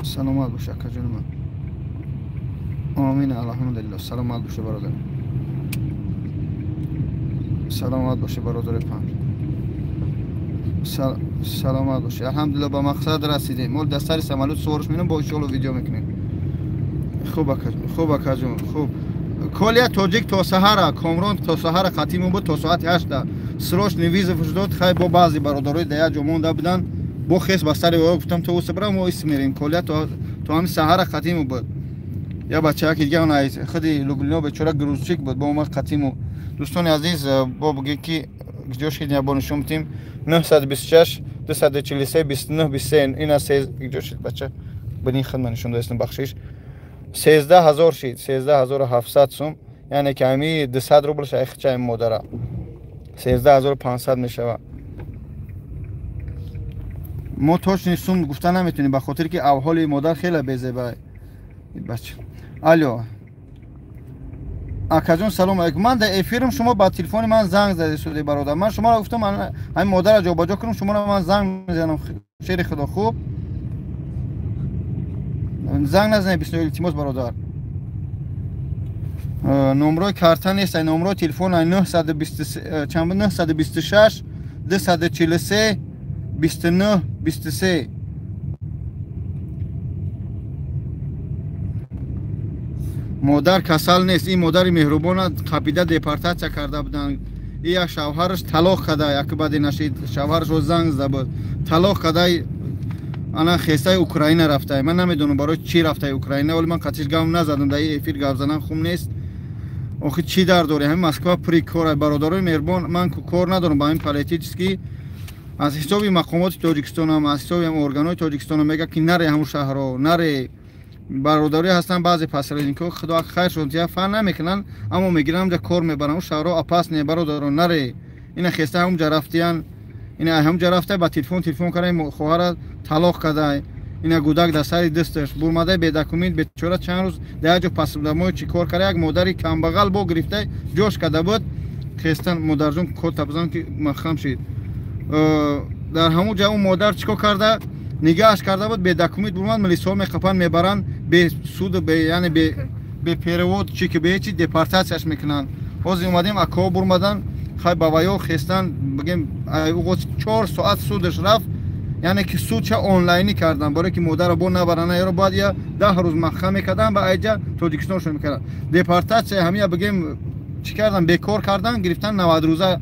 Саломат бош, акаҷони ман. Омин, алҳамдулиллоҳ. Саломат бошед, бародар. Саломат бошед, бародари панҷ. Саломат бошед. Алҳамдулиллоҳ, ба мақсад расидем. Мо дар сари самолёт суворш менам, бо иншоалло видео мекунем. Хуб, акаҷон, хуб, акаҷон, хуб. Колия тоҷик то саҳара, Комрон то саҳара қатимон буд, то соати 8-да. Срочный вызов дод, хай бо баъзе бародарои дар як ҷо монда буданд. Бо хес ба сари ӯ гуфтам, то ӯ бирам, мо ис мерем. Колия то ҳами саҳара қатиму буд. Я бачаяки дига он худи Люблино бечора грузчик буд, бо омад қатиму. Дӯстони азиз, бо бугӣ ки ҷо шид, я бо нишон битим. 926 243 29 23, ина се ҷо шид, бача. Бинин, хидма нишон додастам, бахшиш. 13 ҳазор шид, 13 700 сум, яъне ки ҳами 200 рубл шайхчаи модара. 13 500 мешавад. Мо точный сум гуфта наметонем, ба хотире ки авҳоли модар хеле безеба. Бача. Алло. Акаҷон, салом алейкум. Ман дар эфирам, шумо ба телефони ман занг задаед, суди бародар. Ман шуморо гуфтам, ҳамин модарро ҷобаҷо кунам, шуморо ман занг мезанам. Шери Худо, хуб? Занг назанед, бисёр илтимос, бародар. Номрои карта нест, ай номрои телефон ай 920 чанд буд? 926 243 29 23. Модар касал нест, ин модари меҳрубона қапида депортатсия карда буданд. И як шавҳараш талоқ када, як баъде нашид, шавҳарашро занг зада буд. Талоқ када, ана хестаи Украина рафтай. Ман намедонам барои чӣ рафтай Украина, вале ман қатиш гап назадам, дар ин эфир гап задан хуб нест. Охи чӣ дар дорӣ? Ҳамин Москва пури кор, бародарои меҳрубон, ман кор надорам ба ҳамин политический. Аз ҳисоби мақомоти Тоҷикистонам, аз ҳисоби органҳои Тоҷикистонам мега ки наре ҳамун шаҳрҳо, наре. Бародарӣ ҳастанд баъзе посредник ҳо, Худо хайршон тия, фан намекунанд, аммо мегиранд, ҳамҷа кор мебаранд. Он шаҳрҳо опасные, бародаро, наре. Ина хеста ҳамҷа рафтиян, ина ҳамҷа рафта, ба телефон карда, хоҳара талоқ карда, ина гудак дар сари дасташ бурмадаи бе документ, бечора чанд рӯз дар як ҷо пасдамои чӣ кор карда, як модари камбағал бо гирифта ҷош карда буд. Хестан, модарҷон, кота бизан ки махам шид. Дар ҳамун ҷа он модар чикор карда, нигаҳаш карда буд, бедокумент бурмад, милисҳо меқапанд, мебаранд, бе суд, яъне бе перевод, чи ки бе чи депортатсияш мекунанд. Ҳозир омадем, акаҳо бурмадан, хай ба ваё хестан, бигем 4 соат судаш рафт, яъне ки судча онлайнӣ кардан, барое ки модарро бо набаранд, яро бояд я 10 рӯз маҳкам мекардан, ба айҷа Тоҷикистоншон мекардан. Депортатсия ҳамия бигем чӣ кардан, бекор кардан, гирифтан 90 рӯза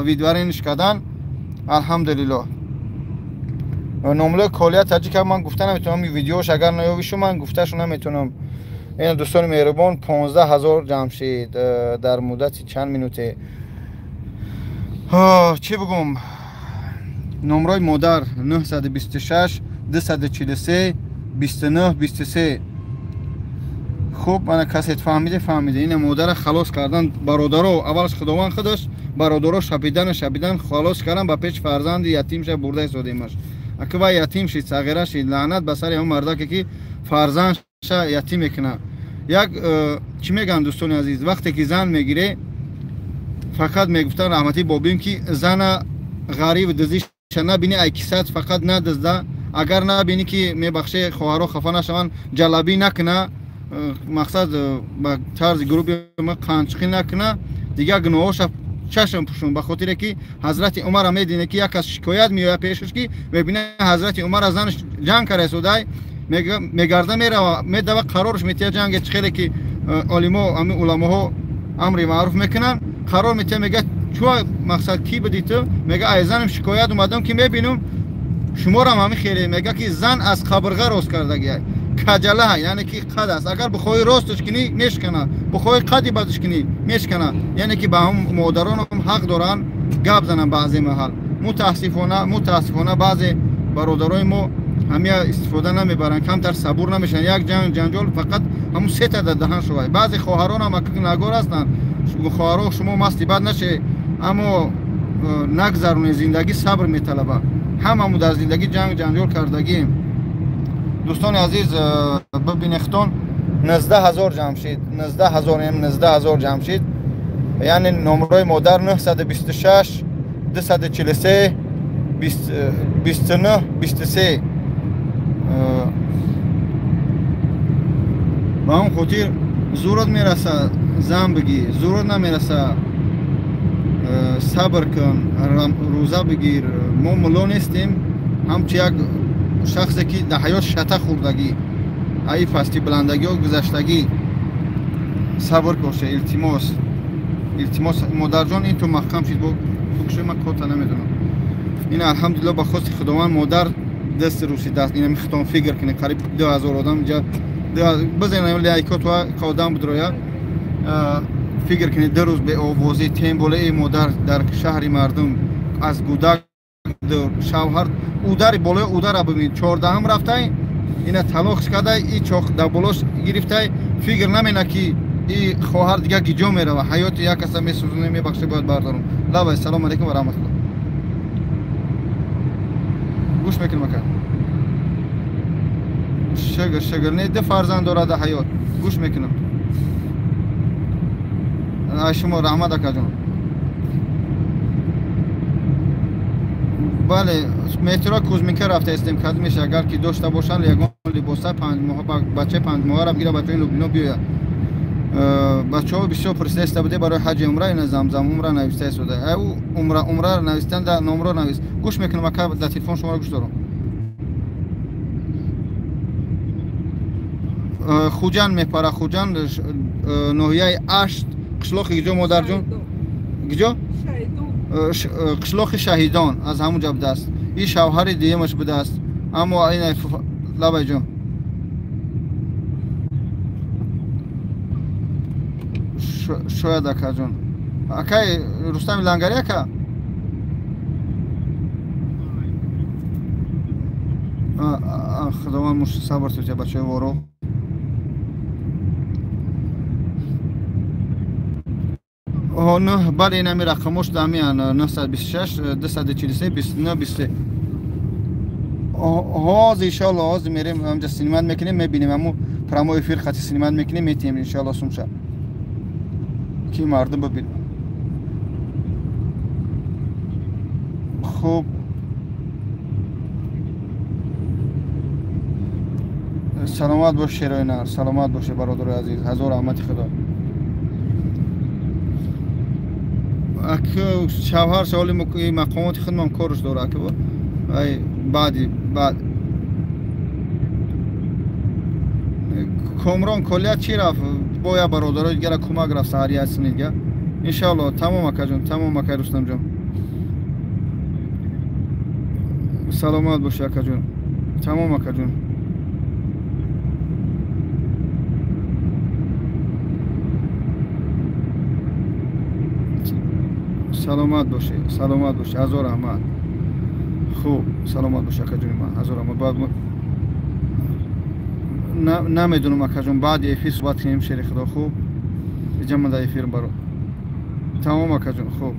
видворениш кардан. Алҳамдулиллоҳ. Номлои колия таҷика ман гуфта наметавонам, видеош агар наёбишу ман гуфташу наметавонам. Ин дӯстони меҳрубон, 15 000 ҷамъ шид дар муддати чанд минуте. Чӣ бигӯм? Номрои модар 926 243 29 23. Хуб, ана касет фаҳмиде, фаҳмиде. Ина модара халос кардан бародаро, аввалаш Худованд худаш бародаро шапидан, шапидан халос кардан, ба пеш фарзанди ятимша бурда истодемаш. Аки вай ятим шид, сағира шид, лаънат ба сари ҳамон мардаке ки фарзандша ятим мекунад. Як чӣ мегӯянд дӯстони азиз, вақте ки зан мегире, фақат мегуфтан раҳматӣ бобим ки зана ғариб дизиша набини, ай кисат фақат надизда, агар набини ки мебахше хоҳаро хафа нашаванд, ҷалабӣ накуна, мақсад ба тарзи груби қанчиқӣ накуна, дигар гуноҳоша чашм пӯшун, ба хотире ки ҳазрати Умара медине ки як кас шикоят меояд пешаш, ки мебина ҳазрати Умар аз занаш ҷанг карда истодай, мегарда мерава, медава, қарорш метия ҷанге, чӣ хеле ки олимо, ҳамин уламоҳо амри маъруф мекунанд, қарор метия, мега чӯ мақсад ки бидӣ ту? Мега ай занам шикоят омадам ки мебинам шуморам ҳамин хеле. Мега ки зан аз қабрға рост кардагиай, каҷала, яъне ки қад аст, агар бихоҳӣ росташ кунӣ мешкана, бихоҳӣ қади бадаш кунӣ мешкана. Яъне ки ба ҳам модаронам ҳақ доранд гап зананд баъзе маҳал. Мутаассифона, мутаассифона баъзе бародарои мо ҳамия истифода намебаранд, камтар сабур намешаванд, як ҷанг ҷанҷол фақат ҳамун сета дар даҳан шувай. Баъзе хоҳаронам нагор ҳастанд, хоҳаро шумо масти бад наше, аммо нагзаронед, зиндагӣ сабр металабад. Ҳамаму дар зиндагӣ ҷанг ҷанҷол кардагием. Дӯстони азиз, бибинехтон 19 000 ҷамъ шид, 19 000, 19 000 ҷамъ шид. Яъне номрои модар 926 243 29 23. Ба он хотир зурот мераса зан бигир, зурот намераса сабр кун, рӯза бигир. Мо мулло нестем, ҳамчун як шахсе ки дар ҳаёт шата хӯрдагӣ, аи пасти баландагиҳо гузаштагӣ, сабр боша, илтимос, илтимос. Модарҷон, ин ту маҳкам шид, букши ман кота намедонам. Ин алҳамдулиллоҳ ба хости Худованд модар даст рӯси даст, инами хитон фикр кунед, қариб 2000 одам инҷа бизанем лайкот ва одам будроя. Фикр кунед, 2 рӯз беовозӣ, тем более модар дар шаҳри мардум аз гудак шавҳар удари болои удара бибин, 14-ҳам рафтай, ина талоқш кардай, и чоқ дар болош гирифтай, фикр намена ки и хоҳар дига гиҷо мерава, ҳаёти як каса месӯзоне, мебахше, бояд бардорам. Лабай, салому алайкум ва раҳматуллоҳ. Гӯш мекунам ака. Шукр, шукр, не ду фарзанд дорад дар ҳаёт. Гӯш мекунам. Ай шумо раҳмат акаҷон. Бале, метро Кузминка рафта истем, кадмеш агар ки дошта бошанд ягон либоса 5 моҳ бачаи 5 моҳара бигира, бачаи Лубино биёяд. Бачаҳо бисёр пурсида истода буде барои ҳаҷи умра, ина замзам умра нависта истода. Ай умра, умра навистан да номро навис. Гӯш мекунам ака, дар телефон шуморо гӯш дорам. Хуҷанд мепара, Хуҷанд ноҳияи 8, қишлоқи гиҷо модарҷон? Гиҷо? Қишлоқи Шаҳидон, аз ҳамун ҷа будааст. Ин шавҳари дуюмаш будааст. Аммо ина лабайҷон. Шояд акаҷон. Акай Рустами Лангари ака? Худованд муш сабр тутя бачаи воро. Бале, ин ҳами рақамош дамиян 926 243 29 23. Ҳозир иншоалло, ҳозир мерем ҳамҷа синимат мекунем, мебинем ҳаму прямой эфир хати синимат мекунем, метиҳем иншоалло сумша ки мардум бибин. Хуб, Саломат бош шерои нар, саломат боше бародари азиз, ҳазор раҳмати худо. Ак шавҳар саволи мақомоти худмам корш дора ака ай баъди баъд Комрон колия чӣ рафт? Бо я бародарои дигара кӯмак рафт саҳари ҳастинидга. Иншоалло тамом акаҷон, тамом акай Рустамҷон. Саломат боши акаҷон. Тамом акаҷон. Саломат боши, саломат боши, ҳазор раҳмат. Хуб, саломат боши акаҷони ман, ҳазор раҳмат. Баъд намедонам акаҷон, баъди эфир суҳбат кунем шери худо. Хуб, иҷа ман дар эфир баро. Тамом акаҷон, хуб.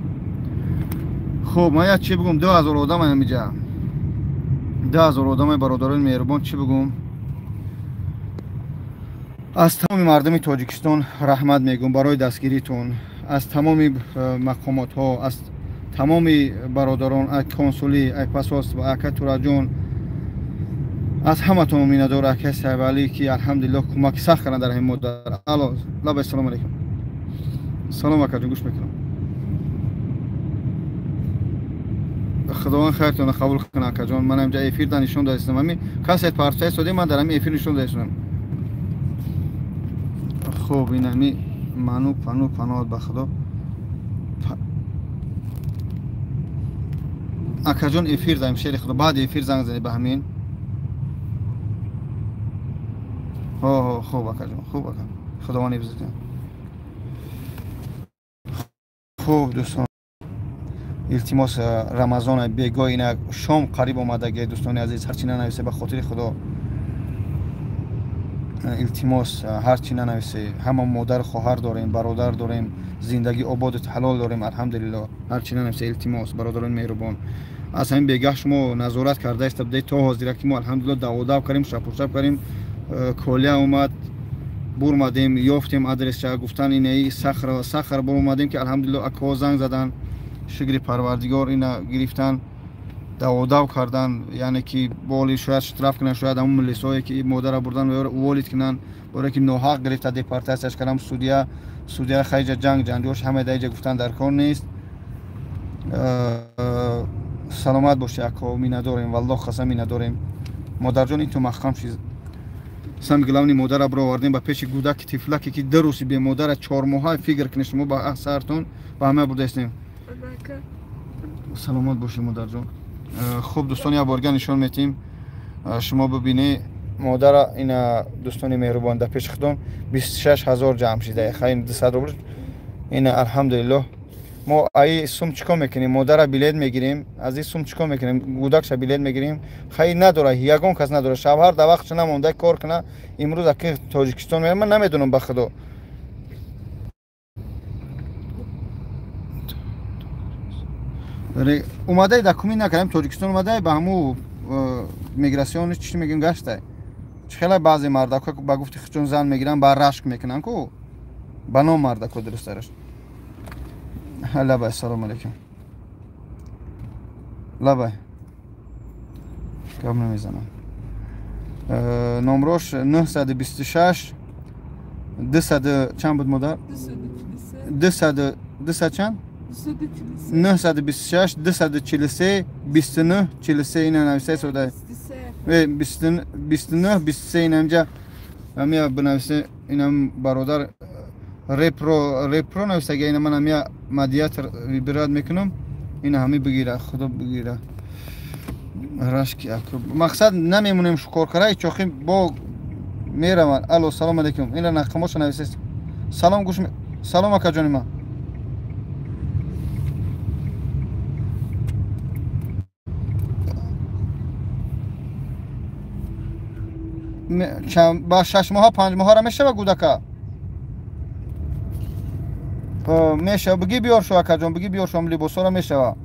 Хуб, ман як чӣ бигӯм, 2000 одам ам иҷа. 2000 одамай бародарони меҳрубон, чӣ бигӯм? Аз тамоми мардуми Тоҷикистон раҳмат мегӯм барои дастгиритон, аз тамоми мақомотҳо, аз тамоми бародарон, аз консулӣ, аз посольство, ака Тураҷон, аз ҳаматон миннатдор ака Сайвалӣ, ки алҳамдулиллоҳ кӯмаки сахт карданд дар ҳамин модар. Алло, лабай, салом алейкум. Салом акаҷон, гӯш мекунам. Худованд хайртонро қабул кунад акаҷон. Ман инҷа эфир да нишон додистам. Ҳамин касет партия истодаи ман дар ҳамин эфир нишон додистам. Хуб, ин ҳамин ману пану паноҳат ба худо. Акаҷон эфир даем шери худо, баъди эфир занг занед ба ҳамин. Ҳо, хуб акаҷон, хуб ака. Худованд ҳифз кунад. Хуб дӯстон, илтимос, Рамазон бегоҳ ина шом қариб омадаги дӯстони азиз, ҳарчи нанависе ба хотири худо. Илтимос, ҳарчи нанависе, ҳама модар хоҳар дорем, бародар дорем, зиндагӣ ободу ҳалол дорем, алҳамдулиллоҳ. Ҳарчи нанависе, илтимос, бародарони меҳрубон. Аз ҳамин бегаҳ шумо назорат карда иста будед то ҳозира ки мо алҳамдулиллоҳ даводав кардем, шапуршап кардем, колия омад, бурмадем, ёфтем адресша, гуфтан инаи Сахар, Сахар бурмадем ки алҳамдулиллоҳ акаҳо занг задан, шукри Парвардигор ина гирифтан, даводав кардан, яъне ки боли шояд штраф кунанд, шояд ҳамун милисое ки модара бурдан ва уволид кунанд, боре ки ноҳақ гирифта депортатсияш кардам. Судья, судья хайҷа ҷанг ҷанҷош ҳама даиҷа гуфтан дар кор нест. Саломат бошед ако, миннатдорем, валлоҳ қасам миннатдорем. Модарҷон, ин ту маҳкам чиз. Самый главный модара бировардем ба пеши гудаки тифлаке ки ду рӯзи бемодара 4 моҳа фикр кунед шумо ба сартон ба ҳама бурдаистем. Саломат бошед модарҷон. Хуб дӯстон, як борга нишон метиҳем, шумо бибинед модара ина дӯстони меҳрубон дар пеши худон 26 000 ҷамъ шида, хай 200 рубл. Ина алҳамдулиллоҳ мо аи сум чӣ кор мекунем? Модара билет мегирем, аз ин сум чӣ кор мекунем? Гудакша билет мегирем. Хай надора, ягон кас надора. Шавҳар дар вақтша намонда кор куна. Имрӯз аки Тоҷикистон меояд, ман намедонам ба худо. Омадаи документ накардем, Тоҷикистон омадаи ба ҳаму миграсиони чӣ мегӯем гаштай. Чӣ хела баъзе мардако ба гуфти худшон зан мегиранд, ба рашк мекунанд ку. Ба ном мардако дурустараш. Лабай, салом алейкум. Лабай. Гап намезанам. Номрош 926 200 чанд буд модар? 200 200 чанд? 926 243 29 43 ина нависта сода. 29 23 ина инҷа ҳамия бинависе, инам бародар репро репро навистага, ина ман ҳамия мадиатор вибират мекунам, ина ҳами бигира, худо бигира. Рашки мақсад намемонем шукор кара, чохи бо мераванд. Алло, салом алейкум. Ина рақамоша нависест. Салом гӯш, салом акаҷони ман. Ба 6 моҳа 5 моҳара мешава гудака? Мешава. Биги биёр шу акаҷон, биги биёр шу либосҳоро мешава.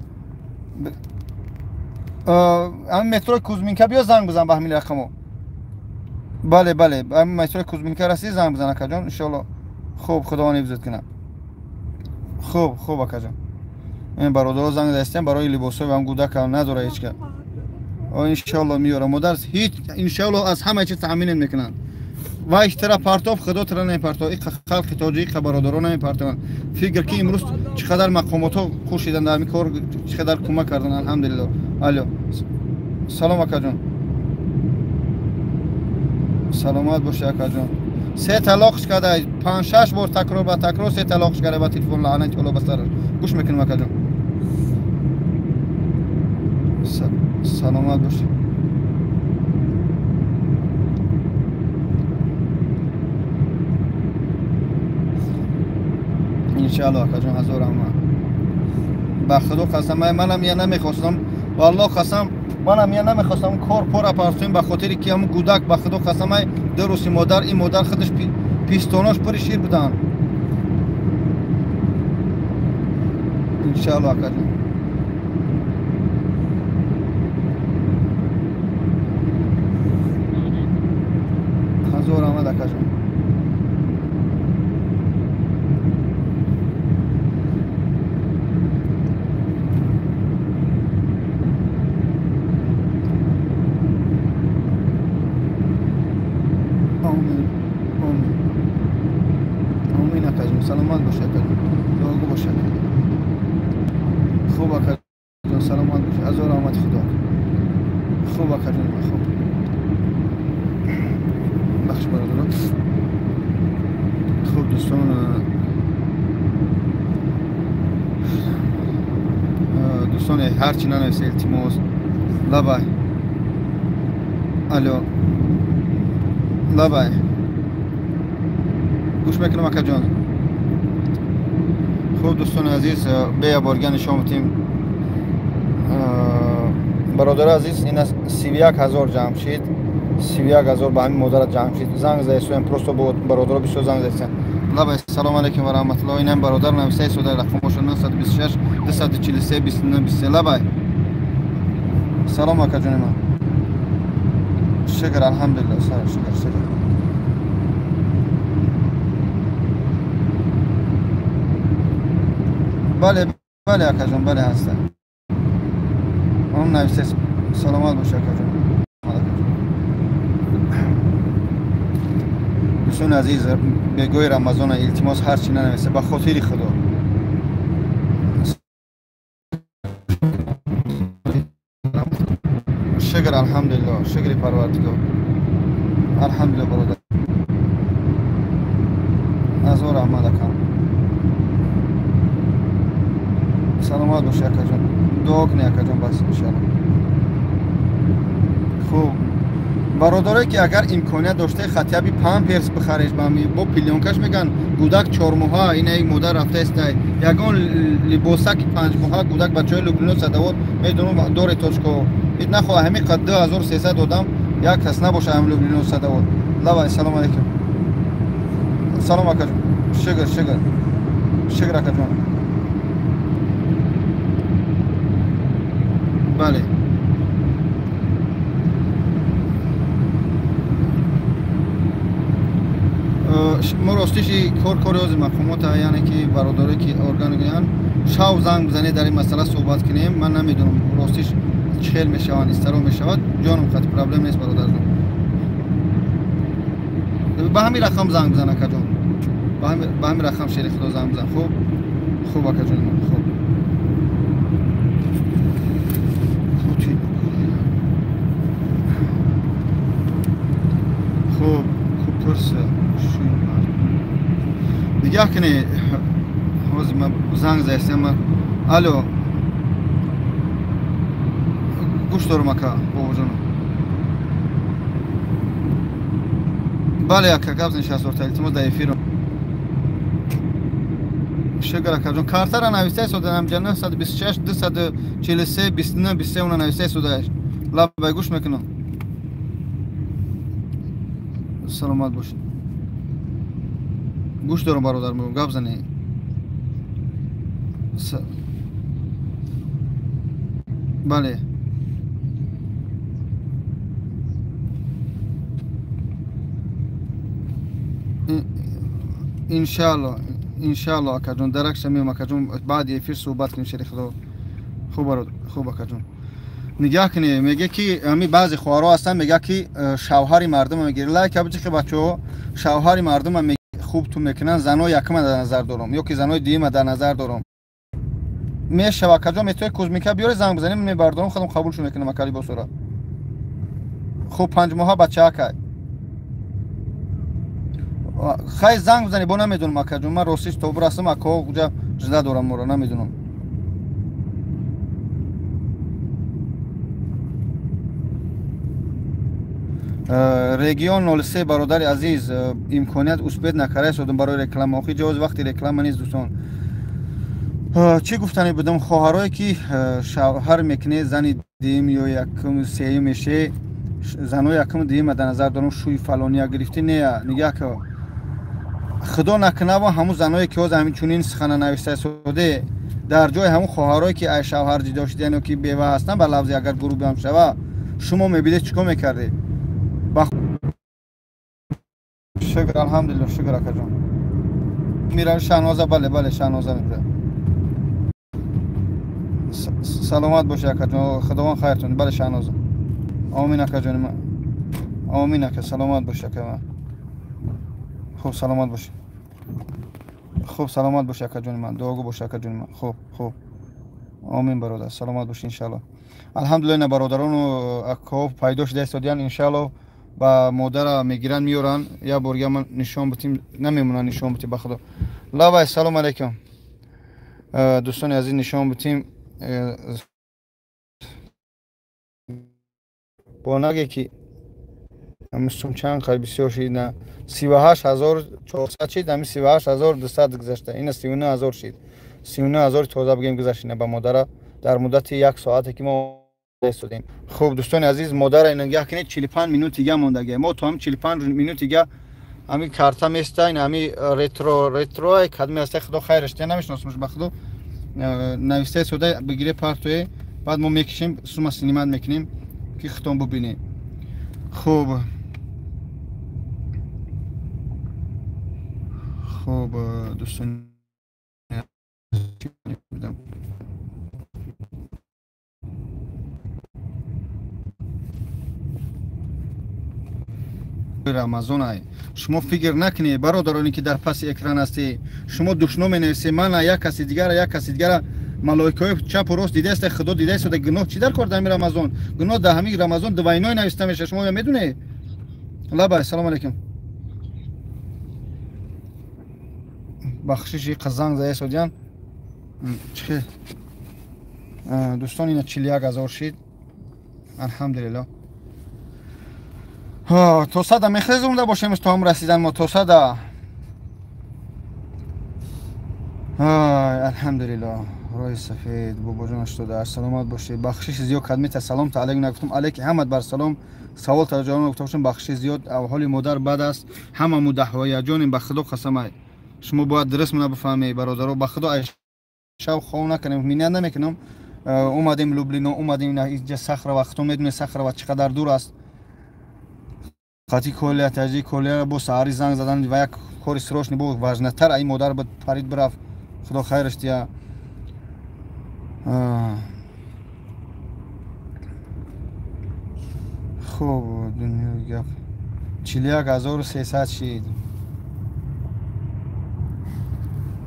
Ҳамин метрои Кузминка биё занг бизан ба ҳамин рақамо. Бале, бале, ҳамин метрои Кузминка расидӣ занг бизан акаҷон, иншоалло. Хуб, Худованд ҳифзат кунад. Хуб, хуб акаҷон. Ин бародаро занг застем барои либосҳои ҳам гудака надора ҳеч ка. Иншалло меёрам модар, ҳеҷ иншалло аз ҳама чиз таъмин мекунанд. Вай тара партов, худо тара намепартов, и халқи тоҷик бародарон намепартованд. Фикр ки имрӯз чӣ қадар мақомотҳо кӯшиданд дар ҳамин кор, чӣ қадар кӯмак карданд, алҳамдулилло. Алло, салом акаҷон. Саломат бошӣ акаҷон. Се талоқш карда, 5-6 бор такрор ба такрор се талоқш карда ба телефон, лаънати Аллоҳ ба сараш. Гӯш мекунем акаҷон. Саломат бошӣ. Иншалло акаҷон, ҳазор раҳмат. Ба худо қасам, манам я намехостам, валлоҳ қасам, манам я намехостам кор пора партоем, ба хотири ки ҳамун гудак, ба худо қасам, ай ду рӯзи модар, ин модар худаш пистонош пури шир буданд. Иншалло акаҷон. Ҳазор раҳмат акаҷон. Саломат бошед акаҷон, дуогӯ бошед. Хуб акаҷон, саломат бошед. Ҳазор раҳмати худо. Хуб акаҷон, хуб. Бахш бародарон. Хуб дӯстон, дӯстоне ҳарчи нанависа илтимос. Лабай. Алло. Лабай. Гӯш мекунам акаҷон. Хуб дӯстони азиз, беяборга нишон медиҳем. Бародари азиз, ин аст 31 000 ҷамъ шид, 31 000 ба ҳамин модарат ҷамъ шид. Занг заисоям, просто бародаро бисёр занг заисоям. Лабай, салом алейкум ва раҳматуллоҳ. Инам бародар нависаи сода, рақамошон 926 243 29 23. Лабай, салом акаҷони ман. Шукр, алҳамдулиллоҳ, шукр, шукр. Бале, бале акаҷон, бале ҳастам. Он нависта, саломат бош акаҷон. Дӯстони азиз, бегоҳи Рамазона илтимос ҳарчи нанависа, ба хотири Худо. Шукр, алҳамдулиллоҳ, шукри Парвардигор. Алҳамдулиллоҳ бародар. Ҳазор раҳмат акам. Саломат бошӣ акаҷон. Дуо кунӣ акаҷон, бас иншалло. Хуб бародаре ки агар имконият дошта хатяби памперс бихареш, бо пилёнкаш меган гудак 4 моҳа, ина як модар рафтаестай, ягон либосаки 5 моҳа гудак бачаҳои Люблино садавод медонам доре точко. Ит нахоҳа ҳамин қад 2300 одам як кас набоша ҳам Люблино садавод. Лавай, салом алейкум. Салом акаҷон. Шукр, шукр. Шукр акаҷон. Бале. Мо ростиши кор кори ози мақомота, яъне ки бародаре ки орган гӯянд, шав занг бизанед, дар ин масъала суҳбат кунем. Ман намедонам ростиш чӣ хел мешаванд, истаро мешавад. Ҷоном хати проблем нест бародарҷон. Ба ҳамин рақам занг бизан акаҷон. Ба ҳамин рақам шери худо занг бизан. Хуб, хуб акаҷон, хуб. Хуб, купурса дигар кунӣ. Ҳозир ман занг заистам. Алло, гӯш дорам ака, бобоҷон. Бале ака, гап занед 60 илтимос дар эфирам. Шукр акаҷон. Картара нависаи содаам ҷа 926 243 29 23, уна нависаи содааш. Лабай, гӯш мекунам. Саломат бошед. Гӯш дорам бародар, гап занед. Бале. Иншалло, иншалло акаҷон, даракша меом акаҷон, баъди эфир суҳбат кунем шери худо. Хуб бародар, хуб акаҷон. Нигаҳ кунед, мега ки ҳами баъзе хоҳарҳо ҳастанд, мега ки шавҳари мардума мегирӣ. Лайка биҷихи бачаҳо, шавҳари мардума хуб ту мекунанд, занои якума дар назар дорам ё ки занои дуюма дар назар дорам. Мешава акаҷон, метавонед кузмика биёре, занг бизанем, мебардорам, худам қабулшон мекунам ака либосора. Хуб, 5 моҳа бачаакай. Хай занг бизанӣ, бо намедонам акаҷон, ман ростиш то бирасам, акаҳо уҷа жда дорам моро, намедонам. Регион 03 бародари азиз, имконият успед накарда истодам барои реклама. Охи ҷавози вақти реклама нест дӯстон. Чӣ гуфтанӣ будам? Хоҳарое ки шавҳар мекунед, зани дуюм ё якум сеюм меше, занои якум дуюма дар назар дорам, шӯи фалония гирифтӣ не, нигаҳ ки худо накунава ҳамун заное ки ҳозир ҳамин чунин сухана нависта истоде, дар ҷои ҳамун хоҳарое ки ай шавҳар ҷудо шудиян ё ки бева ҳастанд, ба лафзи агар гурӯҳ ҳам шава, шумо мебидед чӣ кор мекардед? Шукр, алҳамдулилло, шукр акаҷон. Мирави Шаҳноза, бале, бале, Шаҳноза мебирад. Саломат бошед акаҷон, худованд хайртон. Бале Шаҳноза. Омин акаҷони ман. Омин ака, саломат бошед ака ман. Хуб, саломат бошед. Хуб, саломат бошед акаҷони ман. Дуогӯ бошед акаҷони ман. Хуб, хуб. Омин бародар, саломат бошед иншаалло. Алҳамдулилло, ина бародарону акаҳо пайдо шуда истодиянд, иншаалло ба модара мегиранд, меёранд. Як бор дига ман нишон битим, намемонанд нишон битим ба худо. Лавай, салом алейкум. Дӯстони азиз, нишон битим. Бо наге ки ҳамин чанд қай бисёр шид, на 38400 шид, ҳамин 38200 гузашта, ина 39000 шид. 39000 тоза бигем гузашт ина ба модара дар муддати як соате ки мо истодем. Хуб дӯстони азиз, модара ина нигаҳ кунед, 45 минут дига мондагия. Мо то ҳамин 45 минут дига ҳамин карта места, ин ҳамин ретро кадме аста, худо хайраш диҳад, намешиносамш ба худо. Нависта истода бигире партое, баъд мо мекишем, сума синимат мекунем ки худтон бубинед. Хуб, хуб дӯстони Рамазон ай. Шумо фикр накунед бародароне ки дар паси экран ҳастед, шумо душно менависед, мана як каси дигара, як каси дигара, малоикаҳои чапу рост дидаест, худо дидаест, гуноҳ чӣ дар кор дар ҳамин Рамазон? Гуноҳ дар ҳамин Рамазон двойной нависта мешавад, шумо медонед? Лабай, салом алейкум. Бахшиши қазанг задаест одиян. Чӣ дӯстон, ина 41000 шид. Алҳамдулилло. То сада мехезонда бошем, то ҳам расидан мо то сада. Алҳамдулилло. Роҳи сафед бобоҷон 88, саломат бошед. Бахшиши зиёд кадмета салом та алейк нагуфтам, алейки ҳамат бар салом. Савол таҷавон гуфта бошам, бахшиши зиёд. Авҳоли модар бад аст, ҳама мудаҳвояҷонем, ба худо қасамай. Шумо бояд дуруст мана бифаҳмед бародаро, ба худо ай шав хов накунем, миннат намекунам. Омадем Люблино, омадем инҷа Сахрова, худо медонед Сахрова чӣ қадар дур аст. Қати колия, таҷи колияро бо саҳари занг задан ва як кори срочный бо важнатар ай модар ба парид бирафт. Худо хайраш диҳад. Хуб, дунёи гап. 41300 шид.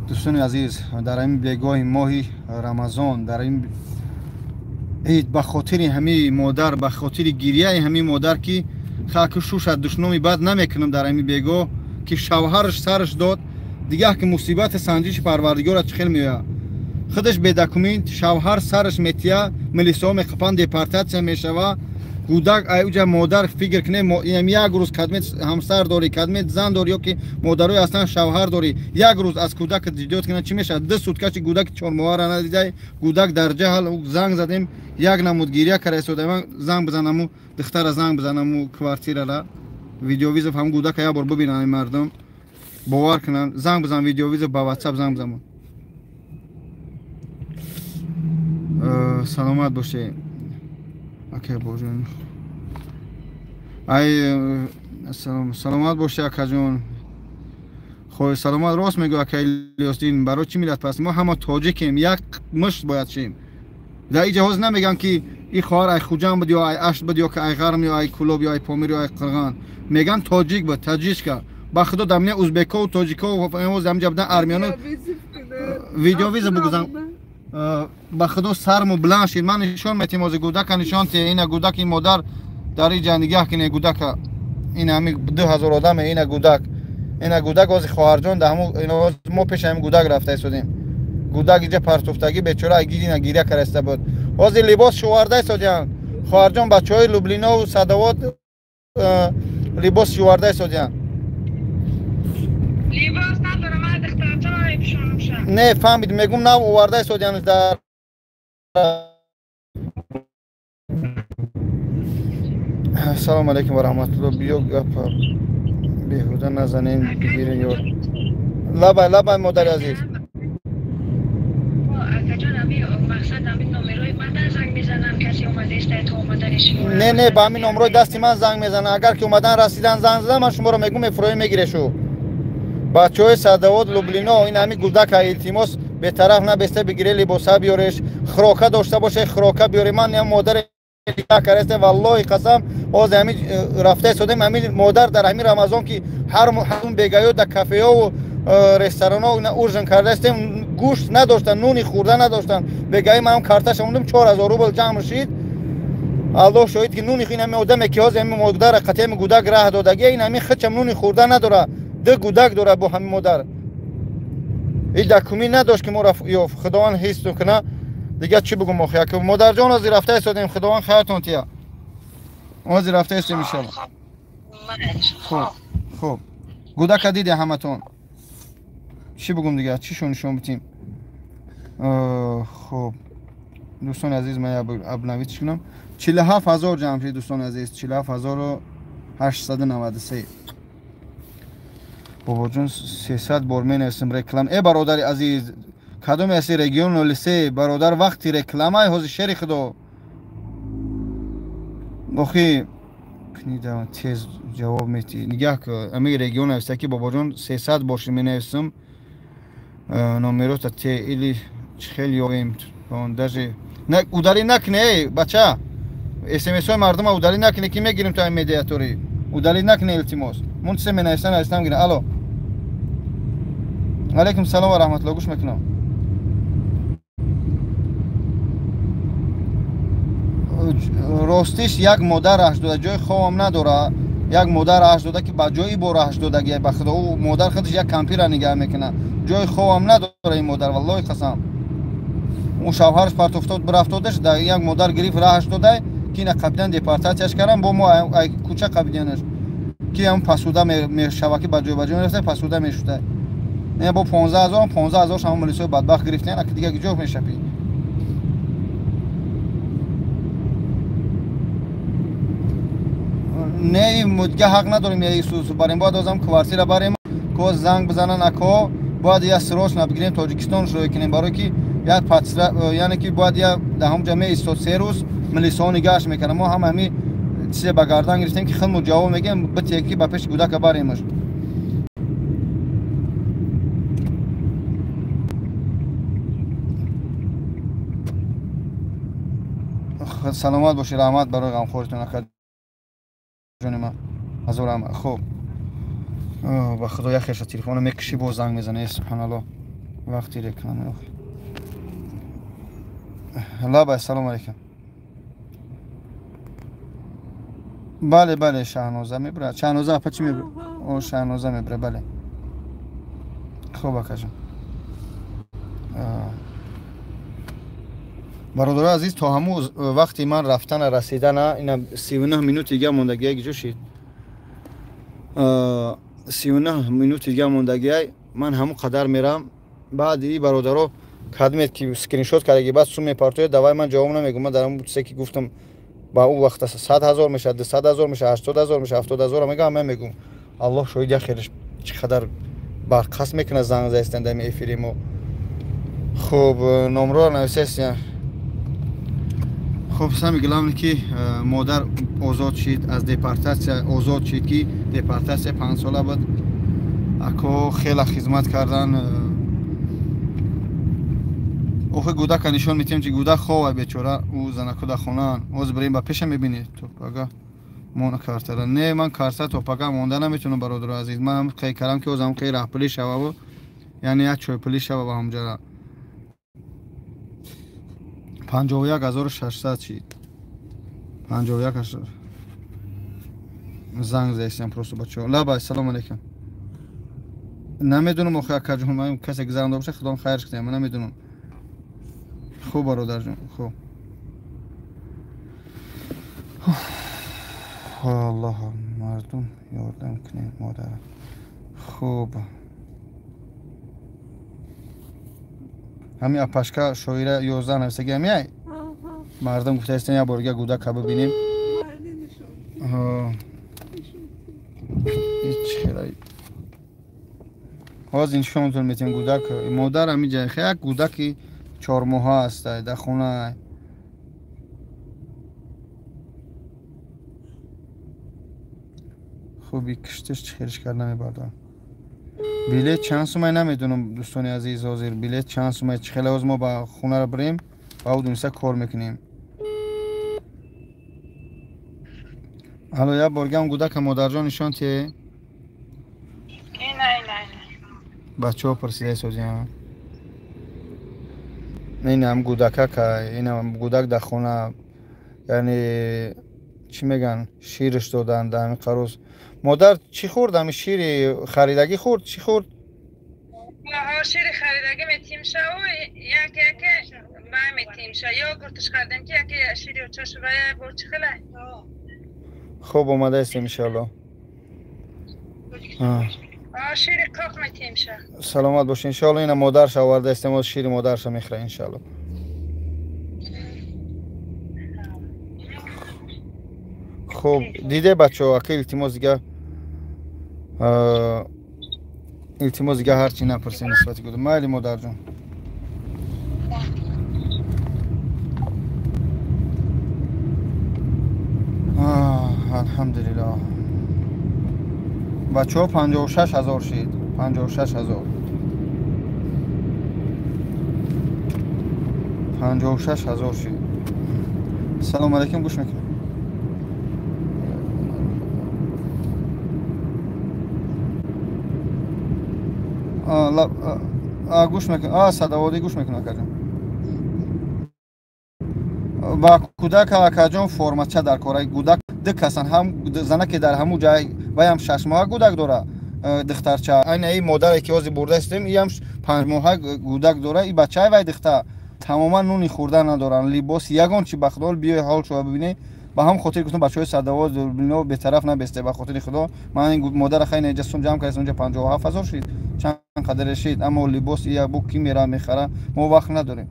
Дӯстони азиз, дар ҳамин бегоҳи моҳи Рамазон, дар ин ид, ба хотири ҳамин модар, ба хотири гирияи ҳамин модар ки хаку шуша душноми бад намекунам дар ҳамин бегоҳ, ки шавҳараш сараш дод, дигар ки мусибати санҷиши парвардигора чӣ хел меояд. Худаш бедокумент, шавҳар сараш метия, милисаҳо меқапанд, депортатсия мешава. Кӯдак ай уҷа модар фикр кунед, як рӯз кадмет ҳамсар дорӣ, кадмет зан дорӣ, ё ки модарои ҳастанд шавҳар дорӣ, як рӯз аз кӯдак ҷудо кунад чӣ мешавад? 2 сутка чи кӯдаки чормоҳаро надидай, кӯдак дар ҷаҳл, занг задем, як намуд гиря карда истода. Ман занг бизанаму духтара занг бизанаму квартирара, видеовизов ҳам кӯдака як бор бибинанд мардум, бовар кунанд. Занг бизан, видеовизов ба WhatsApp занг бизанам. Саломат бошед. Акай божон. Ай саломат бошед акаҷон. Хой саломат, рост мегӯ акай Илёсдин. Барои чӣ миллат паст? Мо ҳама тоҷикем, як мушт бояд шем. Дар ин ҷаҳоз намеган ки ин хоҳар ай Хуҷанд буд ё ай Ашт буд ё ки ай Ғарм ё ай Кулоб ё ай Помир ё ай Қирған. Меган тоҷик буд, таҷичка. Ба худо дар миёни узбекову тоҷикову ҳамҷа будан армияно видеовиза бугузан. Ба худо сарму буланд шид. Ман нишон метим ҳозир гудака нишон те ина гудаки модар дар ин ҷа нигаҳ кине гудака. Ин ҳами 2000 одаме ина гудак. Ина гудак ҳозир хоҳарҷон дар ҳамун мо пеши ҳамин гудак рафта истодем. Гудак иҷа партофтагӣ бечора гирина гиря карда буд. Ҳозир либос шуварда истодиям. Хоҳарҷон бачаҳои Лублинову Садовод либос шуварда истодиям. Либос надорам, ман духтарчаро мепӯшонам ша. Не, фаҳмид, мегум нав оварда истодиям дар Ассалому алайкум ва раҳматуллоҳ. Биё гапа беҳуда назанем, бигирем ёр. Лабай, лабай модари азиз. Не, не, ба ҳамин номрои дасти ман занг мезанад. Агар ки омадан расидан занг задан, ман шуморо мегум мефуроӣ мегирешу. Бачаҳои Садовод Лублино ин ҳамин гудака илтимос бетараф набеста бигире либоса биёреш, хӯрока дошта боше хӯрока биёре. Ман ям модаре каресте валлоҳи қасам ҳозир ҳамин рафта истодем ҳамин модар дар ҳамин Рамазон ки ҳар ҳамун бегаё дар кафеёву ресторанҳо ужин карда истем, гӯшт надоштан, нуни хӯрда надоштан. Бегаи ман карташа мондум 4000 рубл ҷамъ шид. Аллоҳ шоҳид ки нуни ин ҳамин одаме ки ҳозир ҳамин модара қатъи ҳамин гудак раҳ додагия, ин ҳамин хичам нуни хӯрда надора, ду гудак дора бо ҳамин модар. Ин дакумӣ надошт ки моро ёфт. Худованд ҳис куна. Дигар чӣ бигум охи? Яке модарҷон ҳозир рафта истодем, Худованд хайртон тия. Ҳозир рафта истем иншаллоҳ. Хуб, хуб. Гудака диде ҳаматон. Чӣ бигум дигар? Чӣ шон нишон битим? Хуб. Дӯстони азиз, ман обновить кунам. 47000 ҷамъ шид дӯстони азиз, 47893. Бобоҷон 300 бор менависем реклам. Э бародари азиз, кадоме ҳасти регион 03 бародар, вақти рекламай ҳозир шери худо. Охи книда тез ҷавоб мети. Нигаҳ ку, ами регион нависта ки бобоҷон 300 бор менависем. Номерота те или хел ёвем. Даже на удари накне, бача. СМС-ҳои мардума удари накне ки мегирем то ин медиатори. Удари накне илтимос. Мун чизе менависан, навистам гирам. Алло. Алейкум салом ва раҳматуллоҳ, гӯш мекунам. Ростиш як модар раҳш дода, ҷои хобам надора. Як модар раҳш дода ки ба ҷои бо раҳш додагия ба худо. Ӯ модар худаш як кампира нигаҳ мекунад. Ҷои хобам надора ин модар, валлоҳи қасам. Ӯ шавҳараш партофтод бирафтодаш, дар як модар гирифт раҳш додай ки ина қабидан депортатсияш кардан, бо мо ай кӯча қабиданаш. Ки ҳам пасуда мешава ки ба ҷой ба ҷой мерафта, пасуда мешуда. Не бо 15000, 15000 шама милисои бадбахт гирифтан, аки дига ҷо мешапӣ. Не, дига ҳақ надорем я сус барем, бояд озам квартира барем, ко занг бизанан ако, бояд я срочно бигирем Тоҷикистон шурӯъ кунем, барои ки як патсра, яъне ки бояд я дар ҳамон ҷо меистод се рӯз милисаҳо нигаҳаш мекарданд. Мо ҳама ҳами чизе ба гардан гирифтем ки худмо ҷавоб мегӯем, битие ки ба пеши гудака баремаш. Саломат бошед, раҳмат барои ғамхоритон ака ҷони ман. Ҳазор раҳмат. Хуб, ба худо як хеша телефонро мекушӣ, боз занг мезанӣ. Субҳаналлоҳ, вақти реклама. Лабай, салом алейкум. Бале, бале, Шаҳноза мебурад. Шаҳноза апа чӣ мебурад? О, Шаҳноза мебурад, бале. Хуб акаҷон. Бародарои азиз, то ҳамун вақти ман рафтана расидана, ина 39 минути дига мондагия ҷо шид. 39 минути дига мондагия, ман ҳамун қадар мерам. Баъди бародаро кадмет ки скриншот кардаги, баъд сум мепартояд, давай ман ҷавоб намегӯм. Ман дар ҳамун чизе ки гуфтам, ба ӯ вақт 100 000 мешавад, 200 000 мешавад, 80 000 мешавад, 70 000 мегӯям, ман мегӯм. Аллоҳ шоҳид, як хелеш чӣ қадар барқас мекунад занг заистан дар эфири мо. Хуб, номроро нависестия. Хуб, сами главное ки модар озод шид аз депортатсия, озод шид ки депортатсия 5 сола буд. Ако хеле хизмат кардан. Охи гудака нишон метиҳем, ки гудак хова бечора, ӯ занаку дар хонаанд. Ҳозир бирем ба пеша мебинед. То пага мона картара. Не, ман карта то пага монда наметавонам, бародари азиз. Ман қай кардам ки ҳозир қай раҳпулӣ шававу, яъне як чойпулӣ шава ба ҳамҷара. 51600 шид. 51 занг заистам просто бачаҳо. Лабай, салом алейкум. Намедонам охи акаҷон, ман касе гузаронда боша, худом хайрш кунад, ман намедонам. Хуб бародарҷон, хуб. Аллоҳ мардум ёрдам кунед модарам. Хуб. Ҳами апашка шоира 11 нависаги ҳами мардум гуфтаистен як борга гудака бибинем. Ҳозир нишонтон метиҳем гудак. Модар ҳами ҷай як гудаки 4 моҳа аст дар хона. Хуби киштиш чӣ хелиш кард намебардорам. Билет чанд сумай намедонам дӯстони азиз, ҳозир билет чанд сумай чӣ хеле ҳозир мо ба хонаро бирем ва ӯ дуниста кор мекунем. Алло, як боргам гудака модарҷон нишон тие. Ина ина ина. Бачаҳо пурсида созиям. Инам гудака ка, инам гудак дар хона, яъне чӣ меган, ширш доданд дар ҳамин қароз. Модар чӣ хӯрд? Ҳамин шири харидагӣ хӯрд? Чӣ хӯрд? Шири харидагӣ метимшаву як яке вай метимша. Йогуртш хардем ки яке шири очаш вай бо чӣ хела? Хуб омадаистем иншоалло. Шири қоқ метимша. Саломат бошед иншоалло. Ина модарша овардаистем, оз шири модарша мехӯра иншоалло. Хуб диде бачаҳо, ака илтимос дига, илтимос дига ҳарчи напурсем нисбати гуда. Майли модарҷон. Алҳамдулиллоҳ. Бачаҳо 56000 шид. 56000. 56000 шид. Салом алейкум, гӯш мекунем. Гӯш мекунам. Садоводӣ гӯш мекунам акаҷон. Ба кӯдак акаҷон формача дар кора. Гудак ду касан, ҳам занаке дар ҳамун ҷай вай ҳам 6 моҳа гудак дора, духтарча. Айна и модаре ки ҳозир бурдаистем, и ҳам 5 моҳа гудак дора, и бачаи вай духтар. Тамоман нуни хӯрдан надоранд, либос ягон чи ба худо биёй ҳол шува бибинӣ. Ба ҳам хотир гуфтам бачаҳои садовод дурбино бетараф набесте, ба хотири худо. Ман ин модара хай неҷа сум ҷамъ кардам, онҷа 57000 шид, чанд қадре шид, аммо либос ия бу ки мера мехара, мо вақт надорем.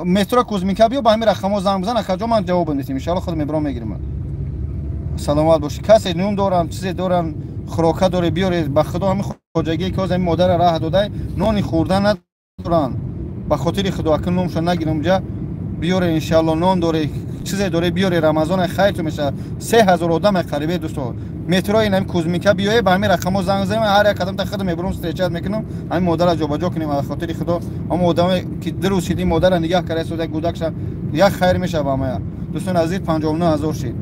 Метро Кузминка биё ба ҳамин рақамҳо занг бизан, акаҷон ман ҷавоб медиҳам иншоалло, худ мебарам мегирам. Саломат бошӣ. Касе нун дорам, чизе дорам, хӯрока доре биёред. Ба худо ҳамин хоҷагие ки ҳозир ҳамин модара раҳ додай, нони хӯрдан надоранд. Ба хотири худо акн номшон нагирам ҷа биёре иншоалло, нон доре, чизе доре биёре, Рамазон хайрту мешавад. 3000 одам қарибе дӯсто. Метрои ҳамин Кузминка биёе ба ҳамин рақамҳо занг занем, ҳар як қадам та худ мебарам встречат мекунам, ҳамин модара ҷобаҷо кунем. Ба хотири худо ҳамон одаме ки ду рӯз шид ин модара нигаҳ карда истода гудакша, як хайр мешавад ба ҳамая. Дӯстони азиз, 59000 шид.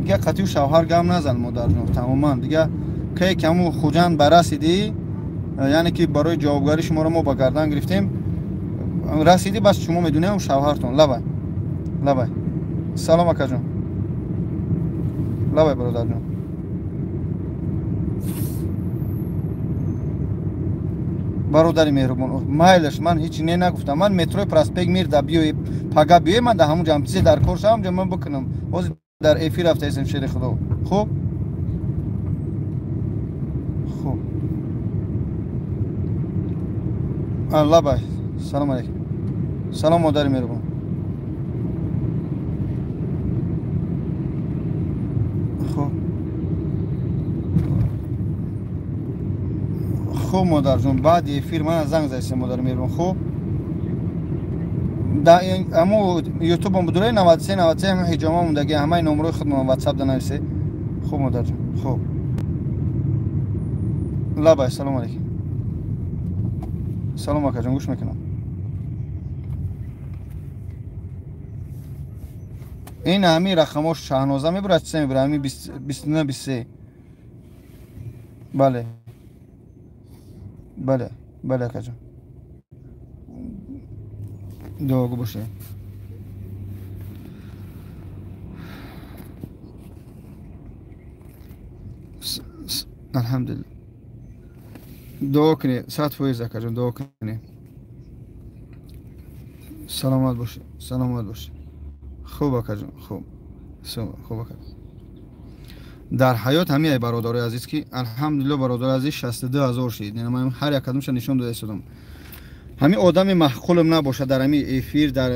Дига қатъию шавҳар гам назан модарҷон, тамоман. Дига кае ки ҳамун Хуҷанд барасидӣ, яъне ки барои ҷавобгарӣ шуморо мо ба гардан гирифтем, расидӣ бас шумо медонед шавҳартон. Лабай, лабай. Салом акаҷон. Лабай бародарҷон. Бародари меҳрубон, майлаш, ман ҳеҷ не нагуфтам. Ман метрои проспект Мир да биёи, пага биёи, ман да ҳамун ҷам чизе дар кор шавам, ҷа ман бикунам. Ҳозир дар эфир рафтаистем шери худо. Хуб? Хуб. Лабай. Салом алейкум. Салом модари меҳрубон. Хуб. Хуб модарҷон, баъди эфир ман занг задистем модари меҳрубон. Хуб? Аму ютубам будуре 93 93 ҳама ҳиҷома мондаги, ҳамаи номрои худмон ватсап да нависе. Хуб модарҷон, хуб. Лабай, салом алейкум. Салом акаҷон, гӯш мекунам. Ин ҳамин рақамҳо Шаҳноза мебурад, чизе мебурад? Ҳамин 29 23. Бале. Бале, бале акаҷон. Дуогӯ бошед. Алҳамдулилла. Дуо кунед, 100% акаҷон, дуо кунед. Саломат бошед, саломат бошед. Хуб акаҷон, хуб. Хуб акаҷон. Дар ҳаёт ҳамин ай бародарои азиз ки алҳамдулилла бародарои азиз 62 000 шид. Яъне ман ҳар як кадомша нишон дода истодам. Ҳамин одами маҳқулам набошад дар ҳамин эфир, дар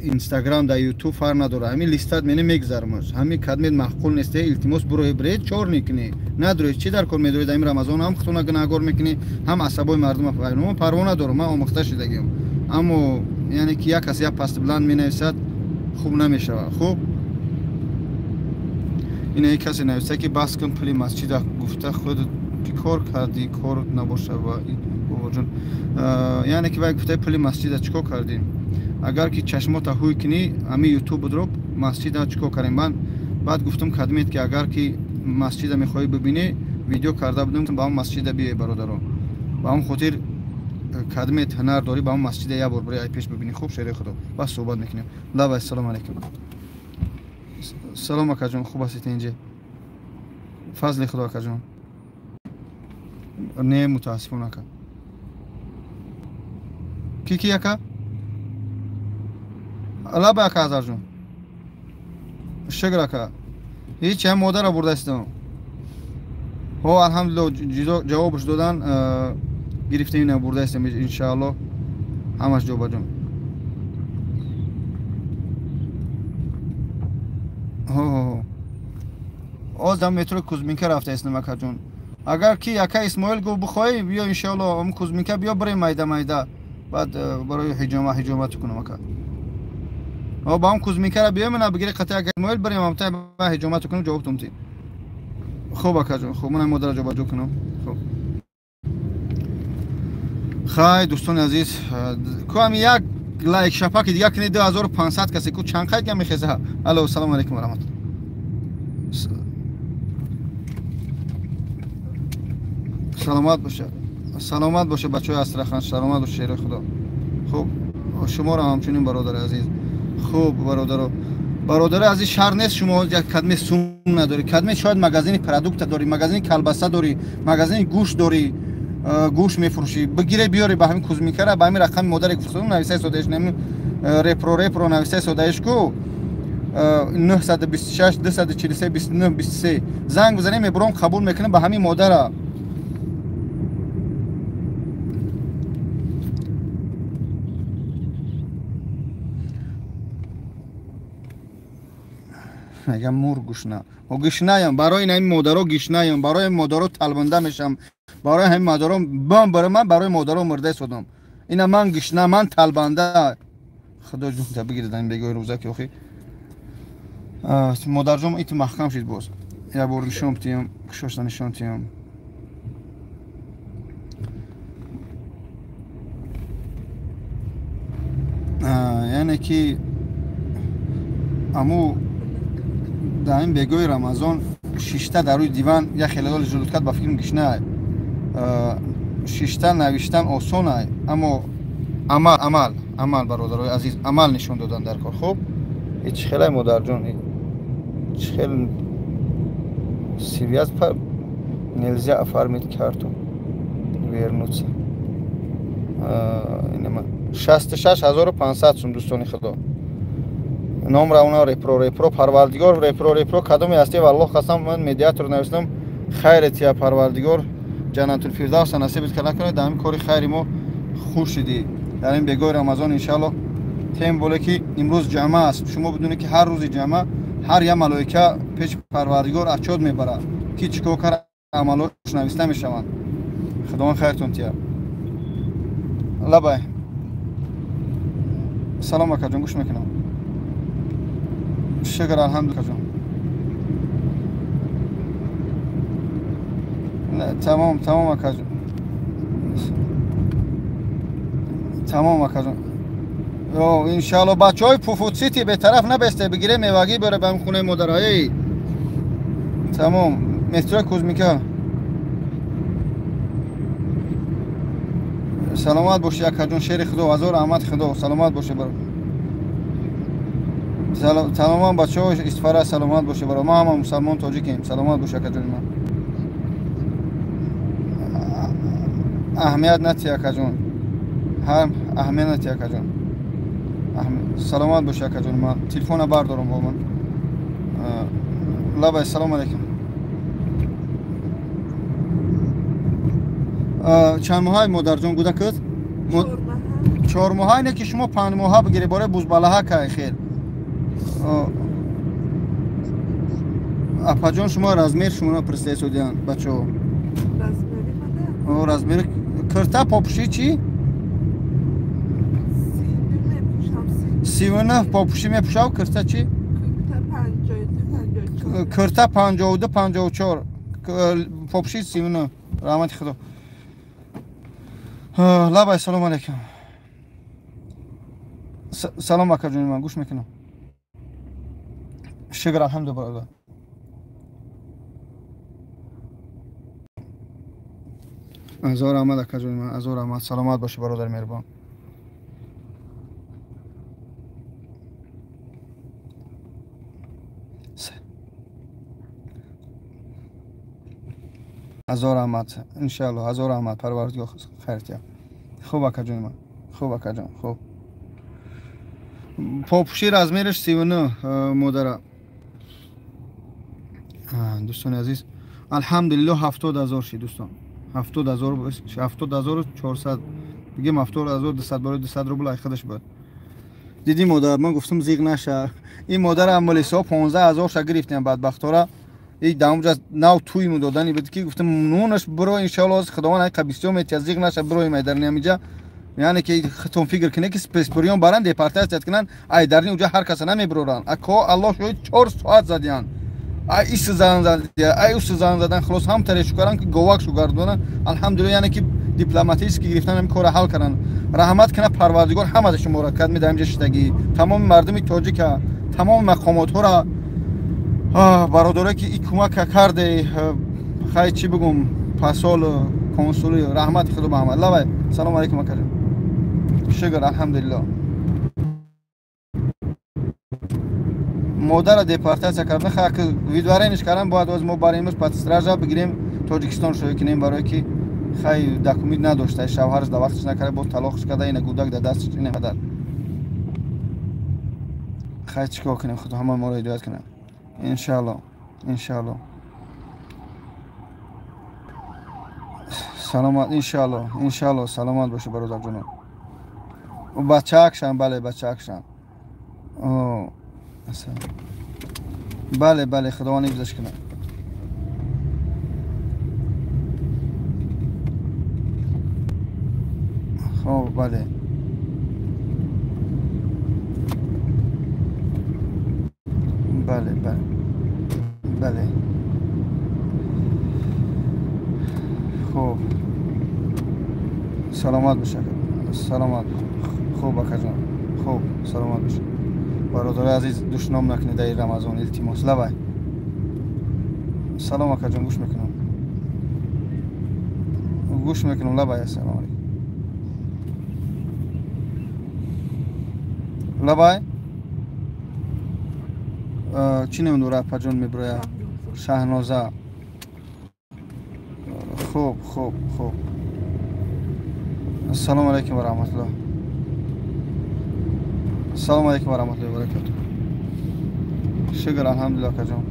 Инстаграм, дар Ютуб фарқ надорад. Ҳамин листат мене мегзармаш. Ҳамин кадмет маҳқул несте, илтимос бурои бред чор мекунӣ. Надоред чӣ дар кор медоред? Ҳамин Рамазон ҳам худтона гунаҳгор мекунӣ, ҳам асабои мардума пайрон. Парво надорам, ман омӯхта шудагиам. Аммо яъне ки як кас як паст баланд менависад, хуб намешавад. Хуб, ина як касе нависта ки бас кун пули масҷида гуфта худ чӣ кор кардӣ, кор набоша ва бобоҷон. Яъне ки вай гуфта пули масҷида чӣ кор кардӣ? Агар ки чашмота ҳуй кунӣ, ҳамин ютубро масҷида чӣ кор кардем? Ман баъд гуфтам кадмет ки агар ки масҷида мехоҳӣ бибинӣ, видео карда будам, ба он масҷида биёй бародаро. Ба он хотир кадмет ҳунар дорӣ, ба он масҷида як бор барои ай пеш бибинӣ. Хуб, шери худо, бас суҳбат мекунем. Лабай, ассалому алайкум. Салом акаҷон, хуб ҳастед инҷа? Фазли худо акаҷон. Не, мутаассифона ака. Ки ки ака? Лабай ака Азарҷон. Шукр ака. Ҳеҷ ҳам модарро бурдастам. Ҳо, алҳамдулилло, ҷавобш додан, гирифтем, ина бурдастем, иншаалло ҳамаш ҷобаҷон. Ҳо ҳо ҳо. Оз дар метро Кузминка рафтаистам акаҷон. Агар ки ака Исмоил гуфт бихоҳӣ, биё иншаалло ам Кузминка биё бирем майда майда. Баъд барои ҳиҷома ҳиҷомат кунам ака. О, ба ам Кузминкара биём, ина бигири қатъи ака Исмоил бирем амта ба ҳиҷомат кунам, ҷавобтон тӣ. Хуб акаҷон, хуб, ман модарро ҷобаҷо кунам. Хуб. Хай дӯстони азиз, ку ҳами як лайк шапаки дига кунед, 2500 касе ку чанд қайд мехеза. Алло, салому алайкум ва раҳматуллоҳ. Саломат боша. Саломат боша бачаҳои Астрахан, саломат боша шери худо. Хуб, шуморо ҳамчунин бародари азиз. Хуб бародаро, бародари азиз, шар нест шумо як кадме сум надорӣ, кадме шояд магазини продукта дорӣ, магазини калбаса дорӣ, магазини гӯшт дорӣ, гӯшт мефурӯшӣ, бигире биёре ба ҳамин Кузминкара, ба ҳамин рақами модаре гуфтам нависаи содаиш, нами репро репро нависаи содаиш ку 926 243 29 23 занг бизанем, мебурам қабул мекунам ба ҳамин модара. Мегам мур гушна. О гушнаям, барои ин модаро гушнаям, барои модаро талбанда мешам, барои ҳамин модаро бам барои ман, барои модаро мурда истодам. Ина ман гушна, ман талбанда. Худо ҷон та бигиред ин бегои рӯза ки охи. Модарҷон ит маҳкам шид боз. Як бор нишон тиям, кушошта нишон тиям. Яъне ки аму дар ин бегои Рамазон шишта дар рӯи диван як хеле желудкат ба фикрам гишна. Шишта навиштан осон ай, аммо амал, амал, амал бародарои азиз, амал нишон додан дар кор. Хуб, чӣ хелай модарҷон, чӣ хел связь нельзя оформить карту, вернуться. Инама 66500 сум дӯстони худо. Ном равна репро репро парвардигор репро репро кадоме ҳасти валлоҳ қасам ман медиатор навиштам, хайре тия парвардигор ҷаннатул фирдавса насибат карда кунад. Дар ҳамин кори хайри мо хуш шидӣ дар ин бегоҳи Рамазон иншааллоҳ. Тем боле ки имрӯз ҷамъа аст, шумо бидонед ки ҳар рӯзи ҷамъа ҳар як малоика пеши парвардигор отчёт мебарад ки чӣ кор кард, амалош нависта мешаванд. Худованд хайртон тия. Лабай, салом акаҷон, гӯш мекунам. Шукр, алҳамдулилла акаҷон. Тамом, тамом акаҷон. Тамом акаҷон. Иншаалло бачаҳои Пуфутсити бетараф набесте, бигире мевагӣ биёре ба хонаи модараи. Тамом, метрои Кузмика. Саломат бошӣ акаҷон, шери худо, ҳазор раҳмат худо, саломат бошӣ баро. Саломат бачаҳо Истифара, саломат бошӣ баро. Ма ҳама мусалмон тоҷикем, саломат бошӣ акаҷони ман. Аҳамият натӣ акаҷон. Ҳар аҳамият натӣ акаҷон. Саломат бошӣ акаҷони ман. Телефона бардорам бо ман. Лабай, салом алейкум. Чанд моҳай модарҷон гудакат? 4 моҳай не ки шумо 5 моҳа бигиред, бораи бузбалаҳа кай хел. Апаҷон шумо размер шуморо пурсида истодиянд бачаҳо. Размер кирта попушӣ чӣ? 39 попушӣ мепӯшав, кирта чӣ? Кирта 52 54 попушӣ 39. Раҳмати худо. Лабай, салом алейкум. Салом акаҷони ман, гӯш мекунам. Шукр, алҳамду бародар. Ҳазор раҳмат акаҷони ман, ҳазор раҳмат. Саломат бошӣ бародари меҳрубон. Ҳазор раҳмат, иншаалло, ҳазор раҳмат, парвардигор хайр тия. Хуб акаҷони ман, хуб акаҷон, хуб. Попуши размераш 39 модара. Дӯстони азиз, алҳамдулилло 70,000 шид дӯстон. 70,000, 70,400, бигем 70,200 барои 200 рубл ай худаш буд. Дидӣ модар, ман гуфтам зиғ наша. Ин модарам мулисо 15,000 ша гирифтем бадбахтора. И дамҷа нав туй мудодани буд ки гуфтам нунаш биро иншаалло худованд ай қабистиё метия зиғ наша бирои майдарни амиҷа. Яъне ки хитон фикр кунед ки спецприём баранд депортатсия кунанд, ай дарни уҷа ҳар каса намебироранд. Ако Аллоҳ шоҳид 4 соат задиянд. Ай ис зан задия, ай ус зан задан, хулос ҳам таре шукаран ки говак шугардонанд. Алҳамдулиллоҳ, яъне ки дипломатически гирифтан ҳамин корро ҳал карданд. Раҳмат кунад Парвардигор ҳамаи шуморо кад медаҳам ҷа шидагӣ. Тамоми мардуми тоҷика, тамоми мақомотҳоро, бародаре ки и кӯмака карде, хай чӣ бигум, пасол консули, раҳмати худо ба ҳама. Лавай, салом алейкум акаҷон. Шукр, алҳамдулиллоҳ. Модарро депортатсия кардан, хай ки видварениш кардан, бояд оз мо баремш под стража бигирем, Тоҷикистон шоӣ кунем, барое ки хай документ надошта, шавҳараш да вақташ накарда, боз талоқш карда, ина гудак да дасташ ина қадар. Хай чӣ кор кунем, худо ҳама моро ҳидоят кунад. Иншаалло, иншаалло. Саломат, иншаалло, иншаалло, саломат бошӣ бародарҷонам. Бачаакшам, бале, бачаакшам. Бале, бале, худованд ҳифзаш кунад. Хоб, бале. Бале, бале. Бале. Хуб. Саломат бош. Саломат. Хуб акаҷон. Хуб, саломат бош. Бародари азиз, душном накунед дар Рамазон, илтимос. Лабай. Салом акаҷон, гӯш мекунам. Гӯш мекунам, лабай, ассалому алайкум. Лабай. Чӣ намедора апаҷон мебирояд? Шаҳноза. Хуб, хуб, хуб. Ассалому алайкум ва раҳматуллоҳ. Ассалому алайкум ва раҳматуллоҳи ва баракатуҳ. Шукр, алҳамдулиллоҳ акаҷон.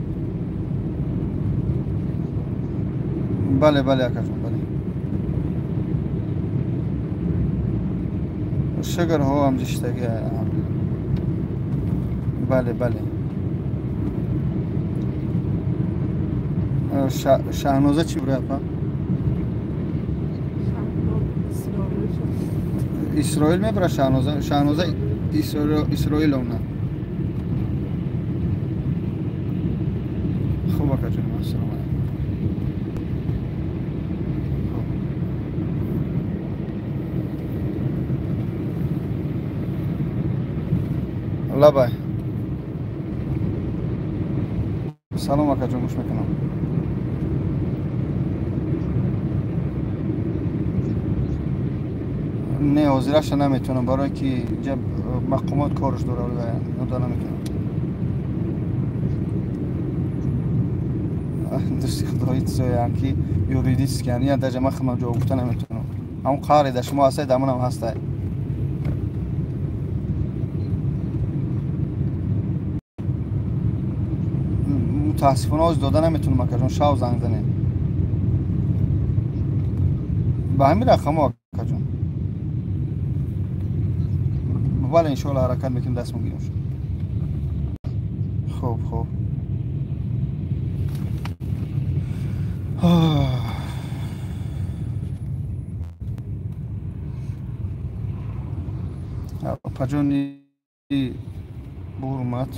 Бале, бале акаҷон, бале. Шукр, ҳо ҳамҷиштагӣ, алҳамдулиллоҳ. Бале, бале. Шаҳноза чӣ бурояд апа? Исроил мебарад Шаҳноза? Шаҳноза Исроиловна. Хуб акаҷон, ассалому алайкум. Лабай. Салом акаҷон, гӯш мекунам. Не, ҳозираша наметавонам, барое ки инҷа мақомот корш дорад, нода наметавонам. Дӯсти худои чизоян ки юридически яъне даже ман худам ҷавоб гуфта наметавонам. Ҳамон қаҳре дар шумо ҳастай, дар манам ҳастай. Мутаассифона ҳоз дода наметавонам акаҷон, шав занг занед. Ба ҳамин рақамҳо акаҷон. Бале, иншоалло ҳаракат мекунем, дастмон гирем. Хуб, хуб. Апаҷони бурмат.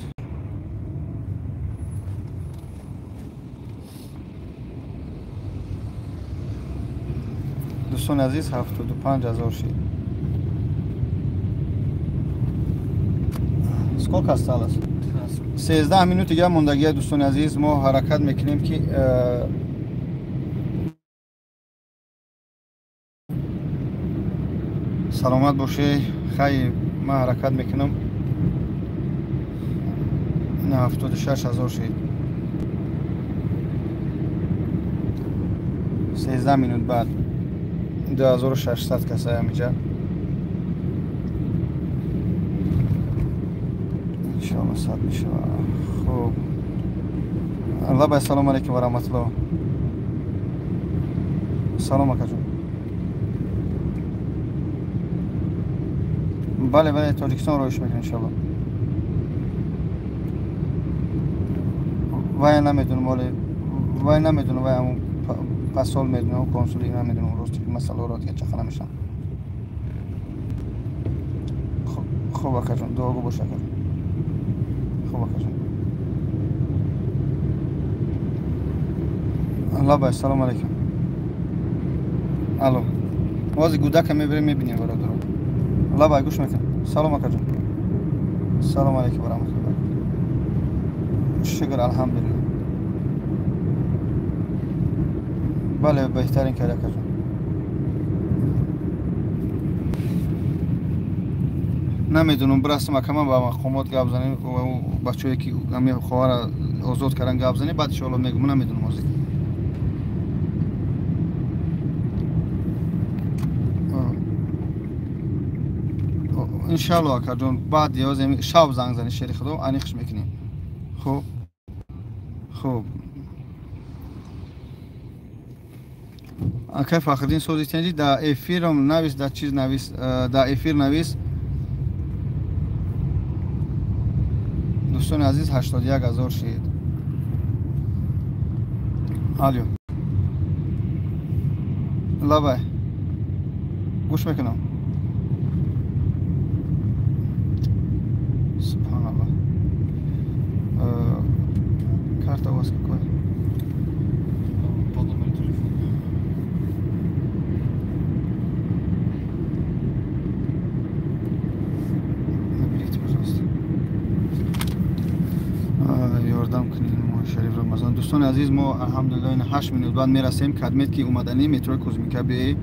Дӯстони азиз, 75 000 шид. Сколько осталось? 13 минут дига мондагия, дӯстони азиз. Мо ҳаракат мекунем ки саломат бошед. Хай, ман ҳаракат мекунам. 76 000 шид. 13 минут баъд 2600 касай ҳамиҷа. Иншоалло сад мешава. Хуб. Лабай, ассалому алайкум ва раҳматуллоҳ. Салом акаҷон. Бале, бале, Тоҷикистон роҳиш мекунем иншоалло. Вай намедонам, оле вай намедонам, вай ҳамун посол медонам, консули намедонам, рости масъаларо дига чақа намешам. Хуб акаҷон, дуогӯ бош акаҷон. Хуб акаҷон. Лабай, ассалому алайкум. Алло. Ҳозир гудака мебарем, мебинем, бародаро. Лабай, гӯш мекунам. Салом акаҷон. Салому алайкум ва раҳматуллоҳ. Шукр, алҳамдулиллоҳ. Бале, беҳтарин кард акаҷон. Намедонам, бирасам акама, ба мақомот гап занем, бачаҳое ки ҳамин хоҳара озод кардан гап занем, баъд иншоалло мегӯм, намедонам ҳозир. Иншоалло акаҷон, баъд ёзем шаб занг занед, шери худо, аниқш мекунем. Хуб. Хуб. Акай Фахриддин сози тенҷи, дар эфирам навис, дар чиз навис, дар эфир навис. Дӯстони азиз, 81 000 шид. Алё. Лабай. Гӯш мекунам. Субҳаналлоҳ. Карта у вас какой? По номеру телефона. Наберите, пожалуйста. Ёрдам кунед, моҳи шариф Рамазон. Дӯстони азиз, мо алҳамдулиллоҳ ин 8 минут баъд мерасем. Кадмет ки омаданӣ метрои Кузминка биёед.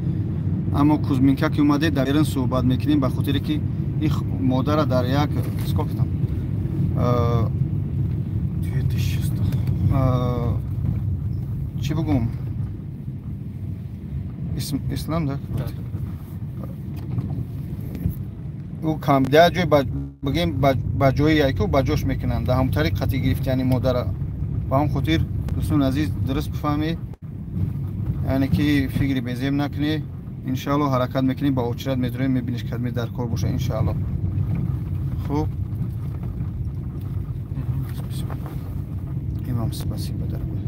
Аммо Кузминка ки омадед, дар берун суҳбат мекунем, ба хотире ки ин модара дар як сколько там? 2100. Чӣ бугум? Ислам, да? Да. Ӯ кам дар ҷой бигем ба ҷои яку ба ҷош мекунанд. Дар ҳамон тариқ қатъи гирифтияни модара. Ба ҳам хотир, дӯстони азиз, дуруст бифаҳмед, яъне ки фикри безеб накунед. Иншаалло ҳаракат мекунем, ба очират медурем, мебиниш кадме дар кор боша, иншаалло. Хуб. И вам спасибо, дорогой.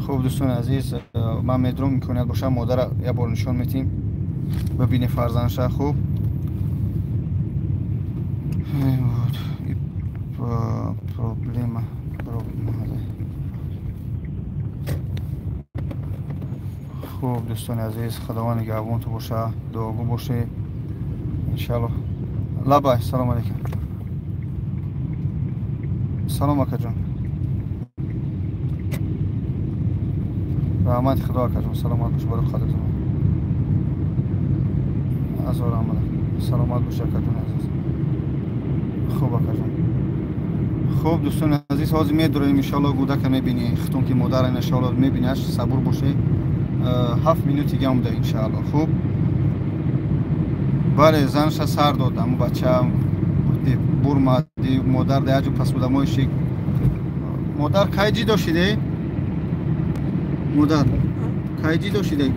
Хуб, дӯстони азиз, ман медурам, имконият боша, модара як бор нишон метиҳем, бибине фарзандша. Хуб. Вот. И проблема. Проблема. Хуб, дӯстони азиз, худованд нигаҳбонтон боша, дуогӯ бошед, иншаалло. Лабай, салому алайкум. Салом акаҷон. Раҳмати Худо акаҷон, саломат бош, барои қадр замон. Азор раҳмат. Саломат бош акаҷон азиз. Хуб акаҷон. Хуб дӯстони азиз, ҳозир медурем иншоалло гудака мебинӣ, хитон ки модара иншоалло мебинаш, сабур боше. 7 минути дига монда иншоалло. Хуб. Бале, занша сар дод, аммо бача бурмад, модар даҷу пасудамои шик. Модар кай ҷидо шиде? Модар кай ҷидо шиде?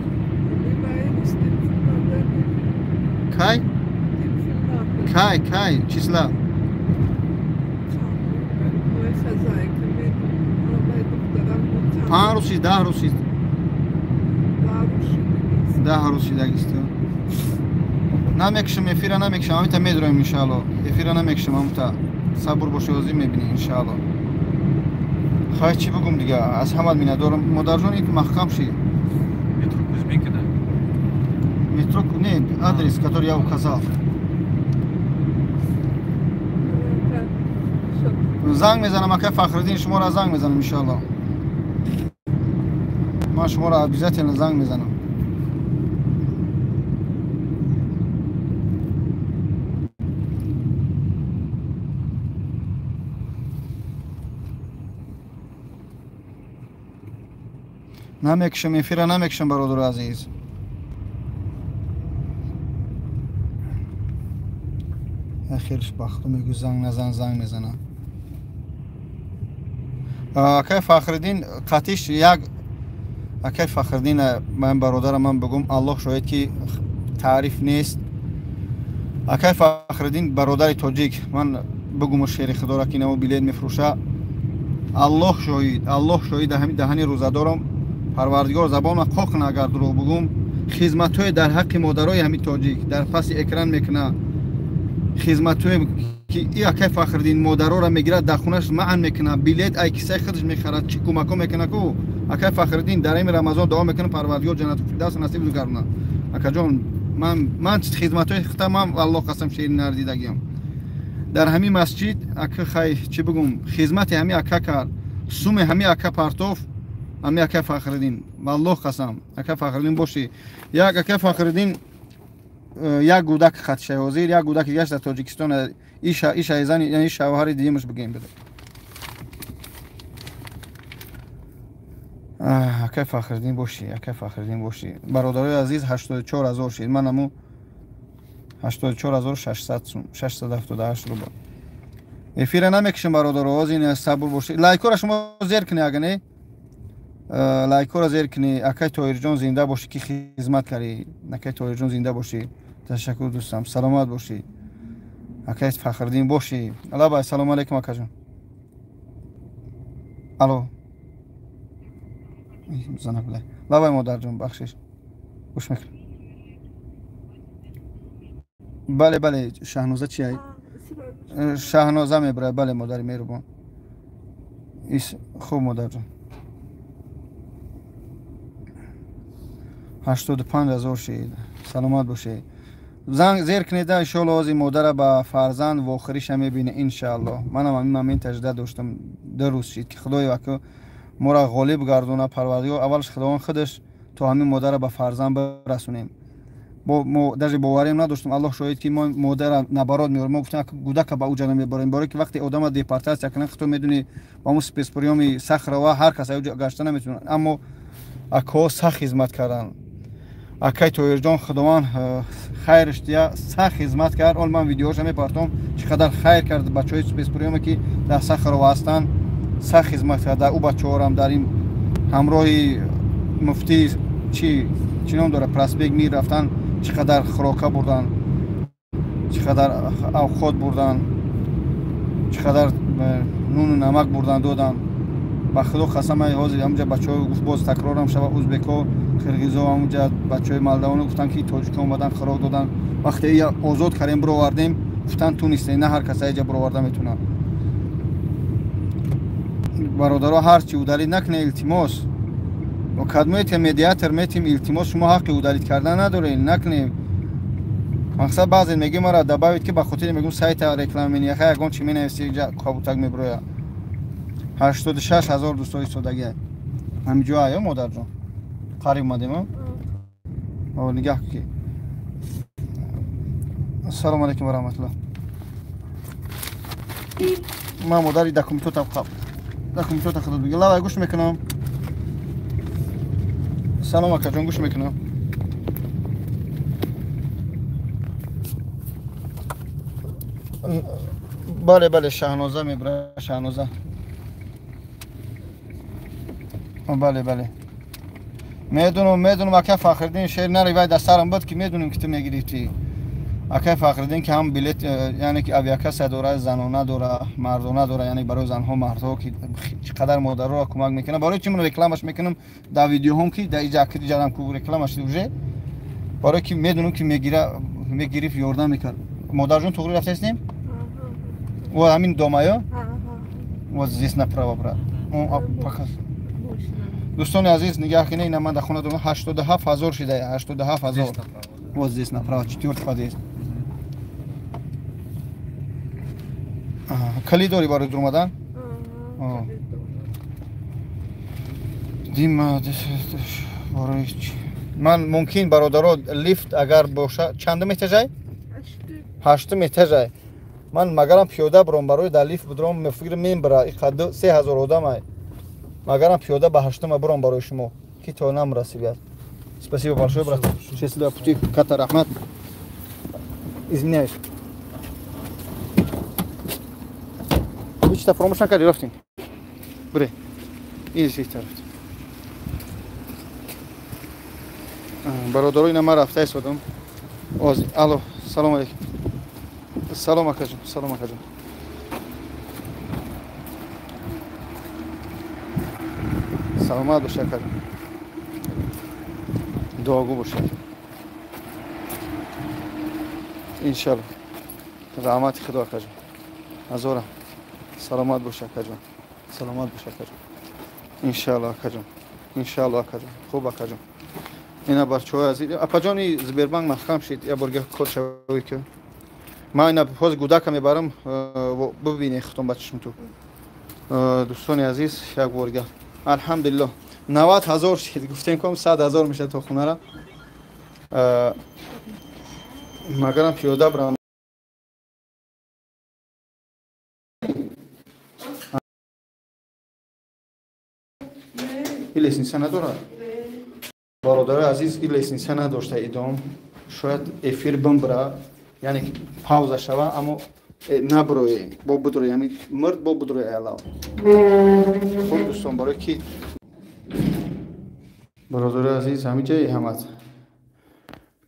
Кай? Кай, кай, числа? 5 рӯз шид, 10 рӯз шид. 10 рӯз шидагист. Намекшам эфира, намекшам, ҳамита медроем иншаалло. Эфира намекшам, ҳамита сабур боши, ҳозир мебинӣ иншаалло. Хай чӣ бугум дига, аз ҳамат миннатдорам. Модарҷон, ин маҳкам шид. Метро Кузьминки, да? Метро, не, адрес, который я указал. Занг мезанам, акай Фахриддин, шуморо занг мезанам иншаалло. Ман шуморо обязательно занг мезанам. Намекшам эфира, намекшам, бародари азиз. Ахирш бахту мегӯ занг назан, занг мезанам. Акай Фахриддин қатиш як акай Фахриддин, ман бародарам, ман бигӯм Аллоҳ шоҳид ки таъриф нест. Акай Фахриддин бародари тоҷик, ман бигӯм шери худоро ки намо билет мефурӯша. Аллоҳ шоҳид, Аллоҳ шоҳид, ҳамин даҳани рӯзадорам. Парвардигор забонма қоқ кунад агар дурӯғ бигӯм. Хизматҳое дар ҳаққи модарои ҳамин тоҷик дар паси экран мекунад. Хизматҳое ки и акай Фахриддин модароро мегирад, дар хонаш маън мекунад, билет ай кисаи худаш мехарад, чӣ кӯмакҳо мекунад ку. Акай Фахриддин дар ҳамин Рамазон дуо мекунам, Парвардигор ҷаннату фирдавс насиб гардонад. Акаҷон, ман хизматҳои худам, ман Аллоҳ қасам шери нардидагиам. Дар ҳамин масҷид ака хай чӣ бигӯм, хизмати ҳамин ака кард, суми ҳамин ака партоф, ҳамин ака Фахриддин, валлоҳ қасам, ака Фахриддин бошӣ. Як ака Фахриддин як гудак хатшай ҳозир, як гудаки гашт дар Тоҷикистон, иша зани, яъне шавҳари дуюмаш бигем буда. Акай Фахриддин бошӣ, акай Фахриддин бошӣ. Бародарои азиз, 84000 шид. Ман аму 84678 рубл. Эфира намекшам бародаро, ҳозир сабур бошӣ. Лайкора шумо зер кунед ага не? Лайкора зер кунед. Акай Тоҳирҷон зинда бошӣ ки хизмат кардӣ. Акай Тоҳирҷон зинда бошӣ. Ташаккур дӯстам, саломат бошӣ. Акай Фахриддин бошӣ. Алло, салому алайкум акаҷон. Алло. Занак билай. Лабай модарҷон, бахшиш. Гӯш мекунам. Бале, бале, Шаҳноза чи ай? Шаҳноза мебарад, бале модари меҳрубон. Хуб модарҷон. 85000 шид. Саломат бошед. Занг зер кунед, иншоалло ҳозир модара ба фарзанд вохӯриша мебинед иншоалло. Манам ҳамин момент таҷриба доштам, 2 рӯз шид ки Худоё ака моро ғолиб гардона Парвардигор, аввалш Худованд худаш то ҳамин модара ба фарзанд бирасонем. Мо даже боварем надоштем, Аллоҳ шоҳид ки мо модара набарод меорем. Мо гуфтем гудака ба уҷа намебарем, барои ки вақте одама депортатсия кунанд, худто медонӣ ба мо спецприёми Сахарова ҳар кас аюҷа гашта наметавонад. Аммо акаҳо сахт хизмат карданд. Акай Тоҳирҷон Худованд хайрш дия, сахт хизмат кард. Ол ман видеоша мепартом, чӣ қадар хайр кард бачаҳои спецприёме ки дар Сахарова ҳастанд, сахт хизмат кард. Дар ӯ бачаҳорам дар ин ҳамроҳи муфтӣ чӣ ном дорад, проспект Мир рафтан, чӣ қадар хӯрока бурдан, чӣ қадар авқот бурдан, чӣ қадар нуну намак бурдан додан. Ба Худо қасам, ҳозир ҳамҷа бачаҳо гуфт, боз такрорам шава, узбекҳо, қирғизо, ҳамҷа бачаҳои молдавоно гуфтанд ки тоҷикҳо омадан хӯрок додан. Вақте я озод кардем, бировардем, гуфтанд ту нестӣ, на ҳар кас аҷа бироварда метавонад. Бародаро, ҳар чи удалид накунед, илтимос. Кадмете медиатор метим, илтимос, шумо ҳаққи удалид кардан надоред, накунем. Мақсад баъзе мегӯ мара добавид ки ба хотири мегӯм сайта реклама менияха, ягон чи менависи, кабутак меброя. 86 ҳазор дӯстои содагӣ. Ҳамин ҷо ая модарҷон. Қариб омадем, а? Нигаҳ ки. Ассалому алайкум ва раҳматуллоҳ. Ман модари документотам қаб. Документота худат бигир. Лавай гӯш мекунам. Салом акаҷон, гӯш мекунам. Бале, бале, Шаҳноза мебра, Шаҳноза. Бале, бале. Медунам, медунам, акай Фахриддин шер нари вай дар сарам буд ки медунем ки ту мегирифтӣ. Акай Фахриддин ки ҳам билет, яъне ки авиакасса дора, занона дора, мардона дора, яъне барои занҳо, мардҳо ки чӣ қадар модарро кӯмак мекунад. Барои чӣ ман рекламаш мекунам дар видеоҳом ки дар иҷа ҷарам ку рекламаш уже. Барои ки медунам ки мегира, мегирифт, ёрдам мекард. Модарҷон туғри рафтаистем? Вот ҳамин домаё? Вот здесь направо, брат. Показ. Дӯстони азиз, нигаҳ кунед, ина ман дар хона дорам 87 ҳазор шида, 87 ҳазор. Вот здесь направо, четвёртый подъезд. Калид дорӣ барои дур омадан? Дима, барои ман мумкин бародаро лифт агар боша чандум этажай? Ҳаштум этажай. Ман магарам пиёда буром барои дар лифт будром фикр мебара и қад 3000 одамай. Магарам пиёда ба ҳаштума буром барои шумо ки то нам расибият. Спасибо большое, брат. Счастливого пути. Ката рахмат. Извиняюсь. Ҳеҷ фаромӯш накардӣ, рафтем. Бире. Ин тараф. Бародаро, ина ман рафта истодам. Алло, салом алейкум. Салом акаҷон, салом акаҷон. Саломат бошед акаҷон. Дуогӯ бошед. Иншалло. Раҳмати Худо акаҷон. Ҳазорам. Саломат бош акаҷон. Саломат бош акаҷон. Иншалло акаҷон. Иншалло акаҷон. Хуб акаҷон. Ина бачаҳои азиз, апаҷони Сбербанк маҳкам шид, я борга код шавӣ ки. Ман ина ҳозир гудака мебарам, бибинед худтон ба чашм ту. Дӯстони азиз, як борга. Алҳамдулиллоҳ. 90 ҳазор шид, гуфтем ком 100 ҳазор мешад то хонара. Магарам пиёда барам. Ин лестница надорад? Бародарои азиз, ин лестница надошта идом. Шояд эфир бимбира, яъне ки пауза шава, аммо набурое, бо будурое, яъне мирд бо будурое алав. Хуб дӯстон, барои ки бародарои азиз, ҳамин ҷае ҳамат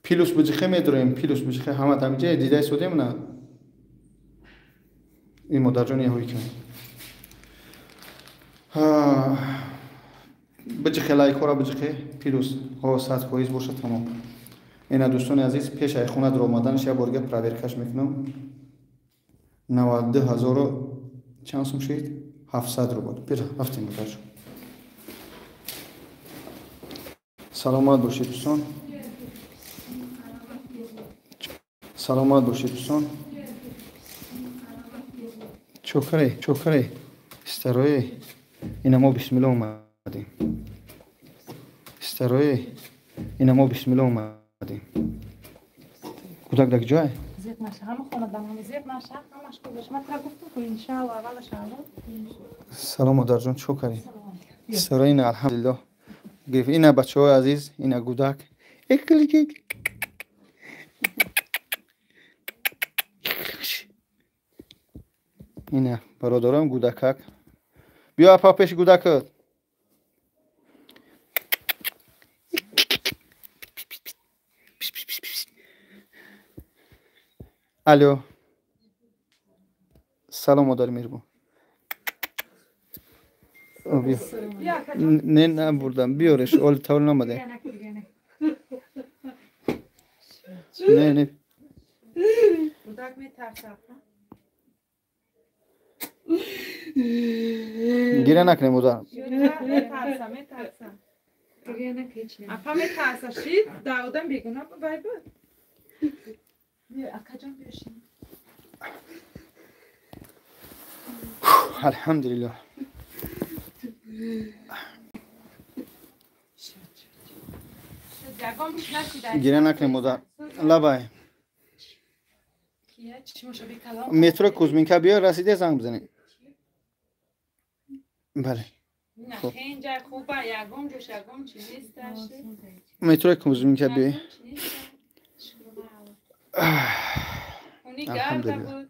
плюс буҷихе медуроем, плюс буҷихе ҳамат ҳамин ҷае дида истодем на? Ин модарҷон яҳои кун. Биҷихе лайкҳоро биҷихе, плюс ҳо 100% бошад тамом. Ина дӯстони азиз, пеш ай хона дур омаданаш як борга проверкаш мекунам. 92 ҳазору чанд сум шид? 700 рубл. Бира, рафтем модарҷон. Саломат бошед дӯстон. Саломат бошед дӯстон. Чокаре, чокаре. Старое. Ина мо бисмиллоҳ омадем. Старое. Ина мо бисмиллоҳ омадем. Кӯдак дар ҷой? Зиқ наша, ҳама хонадам, ҳама зиқ наша, ҳамаш хуб. Ман тра гуфтам ку иншааллоҳ аввалаш аввал. Салом модарҷон, чо кардӣ? Старое, ина алҳамдулиллоҳ. Гирифт. Ина бачаҳои азиз, ина гудак. Ина бародарам гудакак. Биё апа пеши гудакат. Алло. Салом модари меҳрибон. Не, набурдам. Биёреш, оли тавр намаде. Не, не. Гудак метарсад. Гиря накунем, модар. Метарса, метарса. Апа метарса. Шид, да одам бегуноҳ вай буд. Акаҷон бишин. Алҳамдулиллоҳ. Гиря накунем, модар. Лабай. Метро Кузьминка биё, расиде занг бизанед. Бале. Метро Кузьминка биё. Алҳамдулиллаҳ.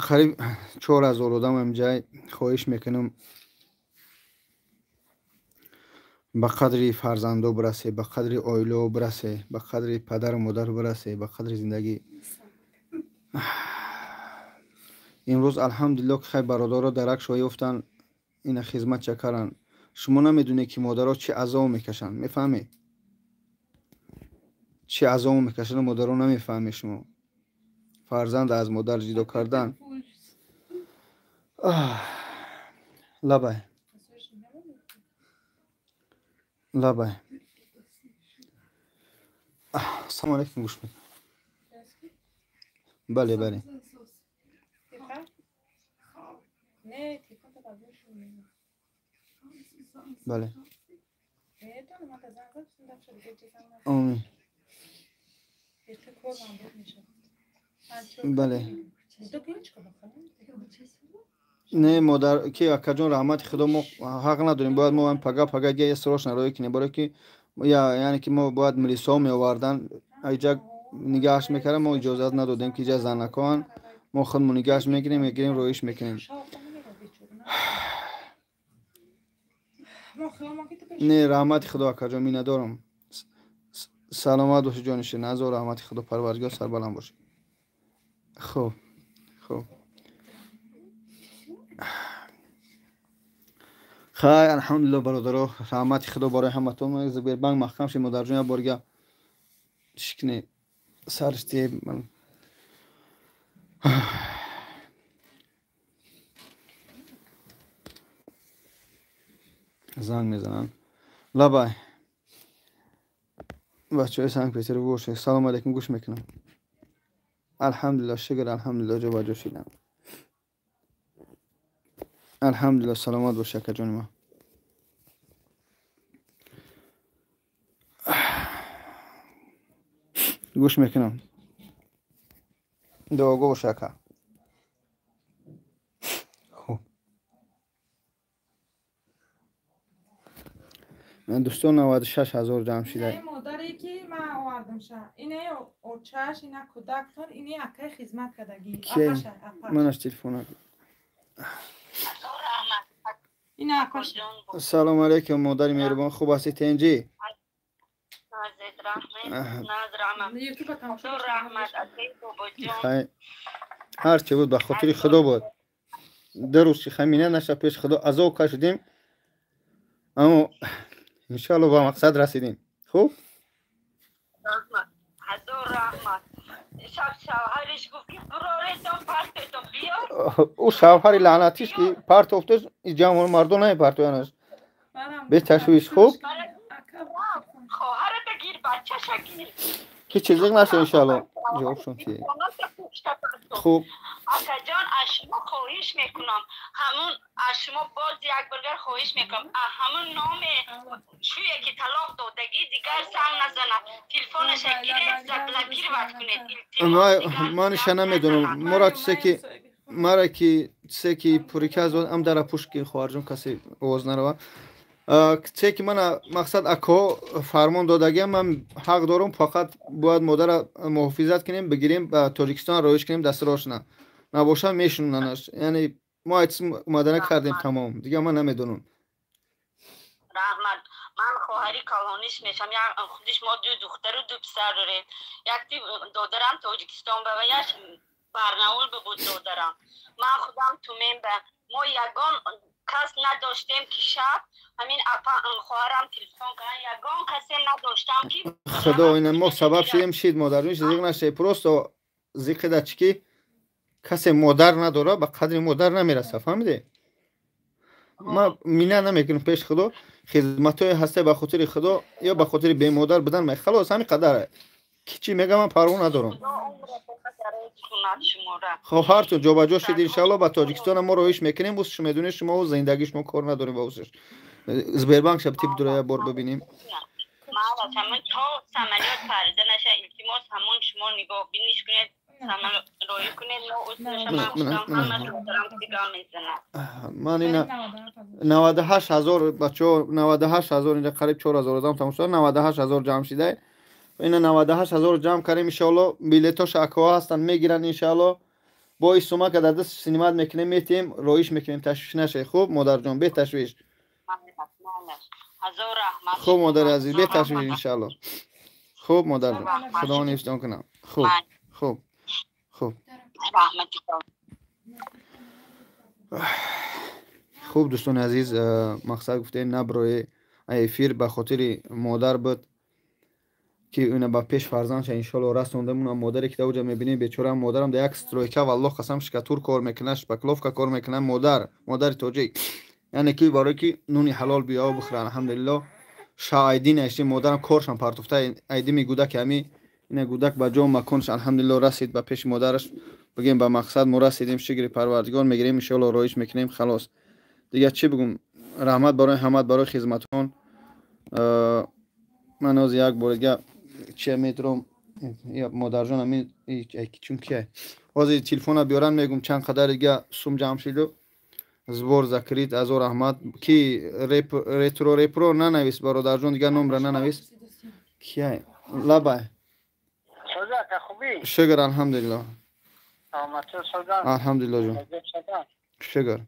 Қариб 4000 одам инҷа. Хоҳиш мекунам, ба қадри фарзандо бирасе, ба қадри оилао бирасе, ба қадри падару модар бирасе, ба қадри зиндагӣ. Имрӯз алҳамдулиллоҳ, ки хай бародаро дарак шоҳ ёфтанд, ина хизмат чакаранд. Шумо намедонед, ки модаро чӣ азоб мекашанд, мефаҳмед? Чӣ азоб мекашанд модаро, намефаҳмед шумо. Фарзанд аз модар ҷудо кардан. Лабай, лабай. Ассалому алайкум, гӯш мекунам. Бале, бале. Бале. Омин. Бале. Не, модар, ки акаҷон, раҳмати худо, мо ҳақ надорем, бояд мо пага пага я срочно роӣ кунем, барое ки яъне ки мо бояд милисҳо меовардан, иҷа нигаҳаш мекардам, мо иҷозат надодем, ки иҷа занакоан, мо худмо нигаҳаш мегирем, мегирем, роиш мекунем. Не, раҳмати худо, акаҷон, миннатдорам. Саломат бошӣ, ҷони ширин, азо раҳмати худо, парвардигор сарбаланд бошӣ. Хуб, хуб. Хай, алҳамдулилло, бародаро, раҳмати худо барои ҳаматон. Сбербанк маҳкам шид, модарҷон, як борга шикне сарш те. Занг мезананд. Лабай. Бачаҳои Санкт Петербург, салому алайкум, гӯш мекунам. Алҳамдулилло, шукр, алҳамдулилло, ҷо ба ҷо шидам. Алҳамдулилло, саломат бошӣ, акаҷони ман. Гӯш мекунам. Дуогӯ бош, ака. Хуб. Дӯстон, 96 000 ҷамъ шида. Модаре ки ман овардамша, ине очаш, ина кӯдактон, ини акай хизмат кардагӣ. Манаш телефона. Ина апаш. Салому алайкум, модари меҳрубон, хуб ҳастӣ, тенҷӣ? Ютуба тамошо. Хай, ҳар чӣ буд, ба хотири худо буд. 2 рӯз ки хамина наша, пеш худо азоб кашидем, аммо иншоалло ба мақсад расидем. Хуб. Ҳазор раҳмат. Шаб шавҳариш гуфт, ки буроретон, партетон, биё. Ӯ шавҳари лаънатиш, ки партофташ, ҷамъ мардон намепартоянаш беташвиш. Хуб. Хоҳарата гир, бачаша гир. Ки чизиқ нашед, иншоалло, ҷавобшон чи. Хуб. Акаҷон, аз шумо хоҳиш мекунам, ҳамун аз шумо боз як боргар хоҳиш мекунам, ҳамун номе шӯе ки талоқ додагӣ, дигар занг назанад, телефонаша гиред, заблокировать кунед. Ман иша намедонам, мора чизе ки мара ки чизе ки приказ дод, ам дара пуш ки, хоҳарҷон, касе овоз нарава. Чизе ки мана мақсад ако фармон додагиам, ман ҳақ дорам, фақат бояд модара муҳофизат кунем, бигирем, ба Тоҷикистон роиш кунем, дастрашна набошад, мешунанаш. Яъне мо айчиз омадана кардем, тамом, дигар ман намедонам. Раҳмат. Ман хоҳари калониш мешам. Худиш мо ду духтару ду писар дорем. Якти додарам Тоҷикистон ба, яш Барнаул буд додарам, ман худам Тумен ба. Мо ягон кас надоштем, ки шаб ҳамин апа, хоҳарам телефон кардан, ягон касе надоштам, ки Худо, ина мо сабаб шидем, шид, модарҷон, зиқ нашед. Просто зиқида чӣ ки касе модар надора, ба қадри модар намераса, фаҳмиде? Ма мина намекунам пеш худо, хизматҳое ҳасте ба хотири худо ё ба хотири бемодар будан, халос ҳамин қадар. Ки чӣ мегам, ман парво надорам. Хоҳартон ҷобаҷо шид, иншаалло ба Тоҷикистона мо роҳиш мекунем, усш медонед шумо зиндагии шумо кор надорем ба усш. Сбербанк шаб тип дура як бор бибинем. То самолёт парида наша, илтимос, ҳамон шумо нигоҳ биниш кунед, роҳӣ кунед, ман ина 98 000 бачаҳо, 98 000, инҷа қариб 4000 одам тамошо, 98 000 ҷамъ шида. Ина 98 000 ҷамъ кардем, иншоалло билетош акоҳо ҳастанд, мегиранд иншоалло. Бо ин сума ка дар даст синимат мекунем, метиҳем, роҳиш мекунем, ташвиш нашавед. Хуб, модарҷон, беташвиш. Хуб, модари азиз, беташвиш иншоалло. Хуб, модарҷон, худованд ҳифзтон кунам. Хуб, хуб, хуб. Хуб, дӯстони азиз, мақсад гуфтем наброи эфир ба хотири модар буд, ки ина ба пеш фарзандша иншоалло расондем. Уна модаре ки дар мебинем, бечора модарам дар як стройка, валлоҳ қасам, штукатур кор мекунад, шпаклёвка кор мекунад, модар, модари тоҷик, яъне ки барое ки нуни ҳалол биёв бихӯрад. Алҳамдулилло, шаайдин ашти модарам коршам партофта, айдими гудаки ҳами ина гудак ба ҷо маконш алҳамдулилло расид ба пеши модараш. Бигем, ба мақсад мо расидем, шукри Парвардигор, мегирем иншоалло, роиш мекунем, халос. Дигар чӣ бигум? Раҳмат барои ҳамат, барои хизматон. Ман ҳозир як бор дига чия метром, модарҷон, ами чун кия ҳозир телефона биёран, мегум чанд қадар дига сум ҷамъ шиду сбор закрыт. Азор раҳмат, ки ретро репро нанавис, бародарҷон, дигар номра нанавис. Кия? Лабай, шукр, алҳамдулилло, алҳамдулилло ҷон, шукр.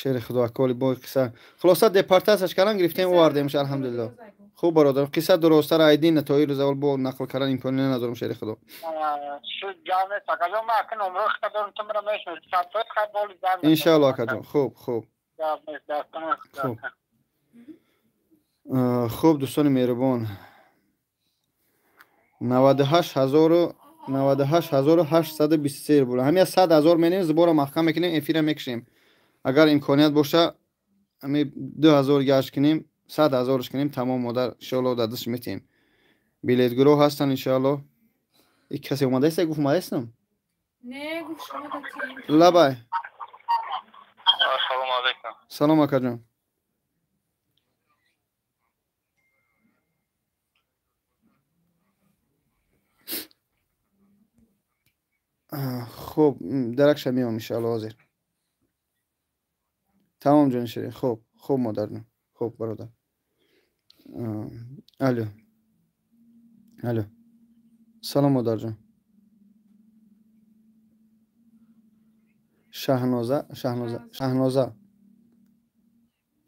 Шери худо, аколи бо қисса хулоса депортатсияш кардан, гирифтем, овардемш, алҳамдулилло. Хуб, бародар, қисса дуростар айдин то ин рӯз бо нақл кардан имкони надорам, шери худо. Иншаалло, акаҷон. Хуб, хуб, хуб, хуб, дӯстони меҳрубон, 98 000, 98 823 рубл. Ҳамин 100 000 менем, сбор а маҳкам мекунем, эфира мекушем. Агар имконият боша, ҳами 2000 гашт кунем, 100 000-ш кунем, тамом, модар иншоалло дар дастш метиҳем. Билетгирӯ ҳастанд иншоалло. И касе омадаест, гуфт омадаестам? Лабай. Ассалому алайкум. Салом, акаҷон. Хуб, даракша меом иншоалло ҳозир. Тамом, ҷони ширин. Хуб, хуб, модарҷон, хуб, бародар. Алло, алло, салом, модарҷон. Шаҳноза, Шаҳноза, Шаҳноза.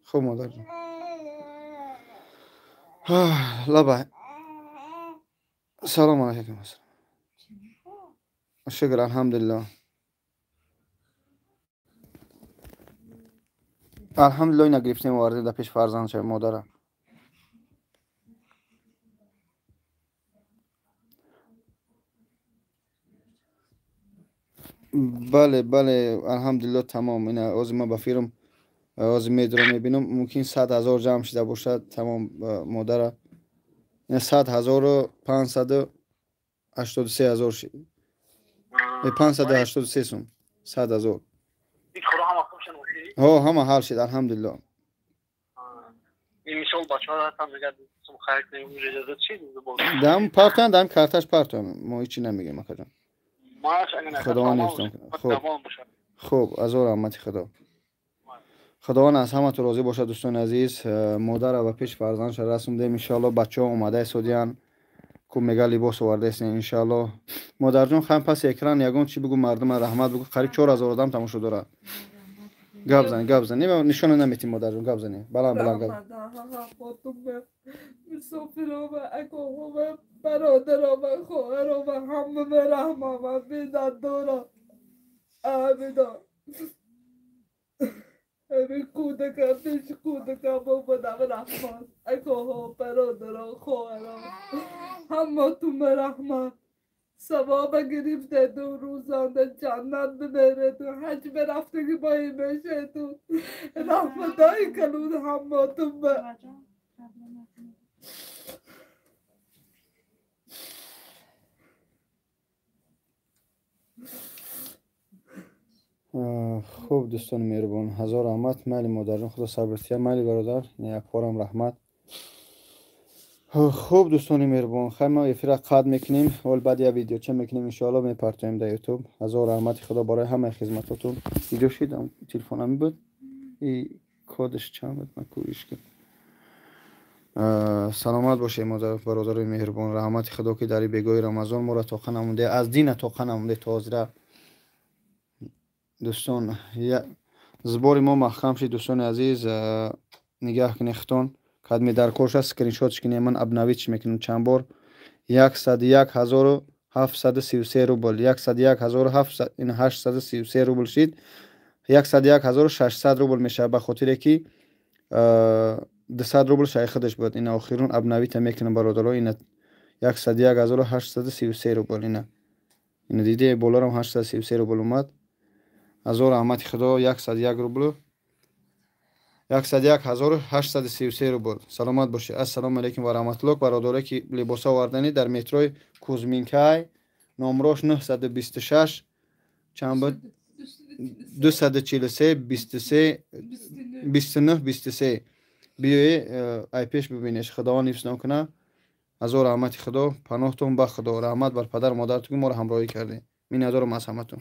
Хуб, модарҷон, лабай. Салому алайкум. Шукр, алҳамдулилло, алҳамдулилло. Ина гирифтем, овардем дар пеши фарзандша модара. Бале, бале, алҳамдулилло, тамом. Ина ҳозир ман ба фирм ҳозир медурам, мебинам, мумкин 100 000 ҷамъ шида бошад. Тамом, модара ина 100 583 ҳазор шид, 583 сум, 100 000. Ҳо, ҳама ҳал шид, алҳамдулилло. Дам партоям, дам карташ партоям, мо ҳечи намегем, акаҷон. Худованд ҳифзтон кунад. Хуб, хуб, азор раҳмати худо. Худованд аз ҳаматон розӣ бошад, дӯстони азиз. Модара ба пеши фарзандша расондем иншоалло. Бачаҳо омада истодиянд ку, мега либос овардаестем иншоалло. Модарҷон, хам паси экран ягон чӣ бигӯ, мардума раҳмат бигӯ, қариб 4000 одам тамошо дорад. Гап зани, гап зани, нишона наметим, модарҷон, гап зани, баланд баланд гап. Мусофирома, акоҳома, бародарома, хоҳарома, ҳамама раҳмама, миннатдорам. Амина. Ҳамин кӯдакам, пеши кӯдакам омадам, раҳмат. Акоҳо, бародаро, хоҳаро, ҳаматума раҳмат. Савоба гирифтеду, рӯзонда ҷаннат бибереду, ҳаҷ бирафтагӣ бои мешеду. Раҳматои калон ҳаммотун ба. Хуб, дӯстони меҳрубон, ҳазор раҳмат. Майли, модарҷон, худо сабр тия. Майли, бародар, якпорам раҳмат. Хуб, дӯстони меҳрубон, хай, мо эфира қатъ мекунем. Ҳол баъд як видеоча мекунем, иншоалло, мепартоем дар Ютуб. Ҳазор раҳмати худо барои ҳамаи хизматотон. Иҷо шид, телефонами буд, и кодаш чанд буд, ман кӯиш ки. Саломат бошед, модар, бародарои меҳрубон. Раҳмати худо, ки дар бегоҳи Рамазон моро тоқа намонде, аз дина тоқа намонде то ҳозира. Дӯстон, сбори мо маҳкам шид. Дӯстони азиз, нигаҳ кунед худтон. Кадме дар кор шаст, скриншотш кунед, ман обновить мекунам чанд бор. 101 733 рубл, 101 833 рубл шид, 101 600 рубл мешавад, ба хотире ки 200 рубл шай худаш буд. Ина, охирун обновить мекунам, бародаро. Ина, 101 833 рубл. Ина, диде, боларам 833 рубл омад. Ҳазор раҳмати худо, 101 рублу 101 833 рубл. Саломат бошед. Ассалому алайкум ва раҳматуллоҳ. Бародаре, ки либоса оварданӣ, дар метрои Кузминкай, номрош 926, чанд буд, 243 23 29 23, биёе, ай пеш бибинеш. Худованд ҳифз куна. Ҳазор раҳмати худо, паноҳтон ба худо. Раҳмат бар падару модаратон, ки моро ҳамроҳӣ кардем. Миннатдорам аз ҳаматон.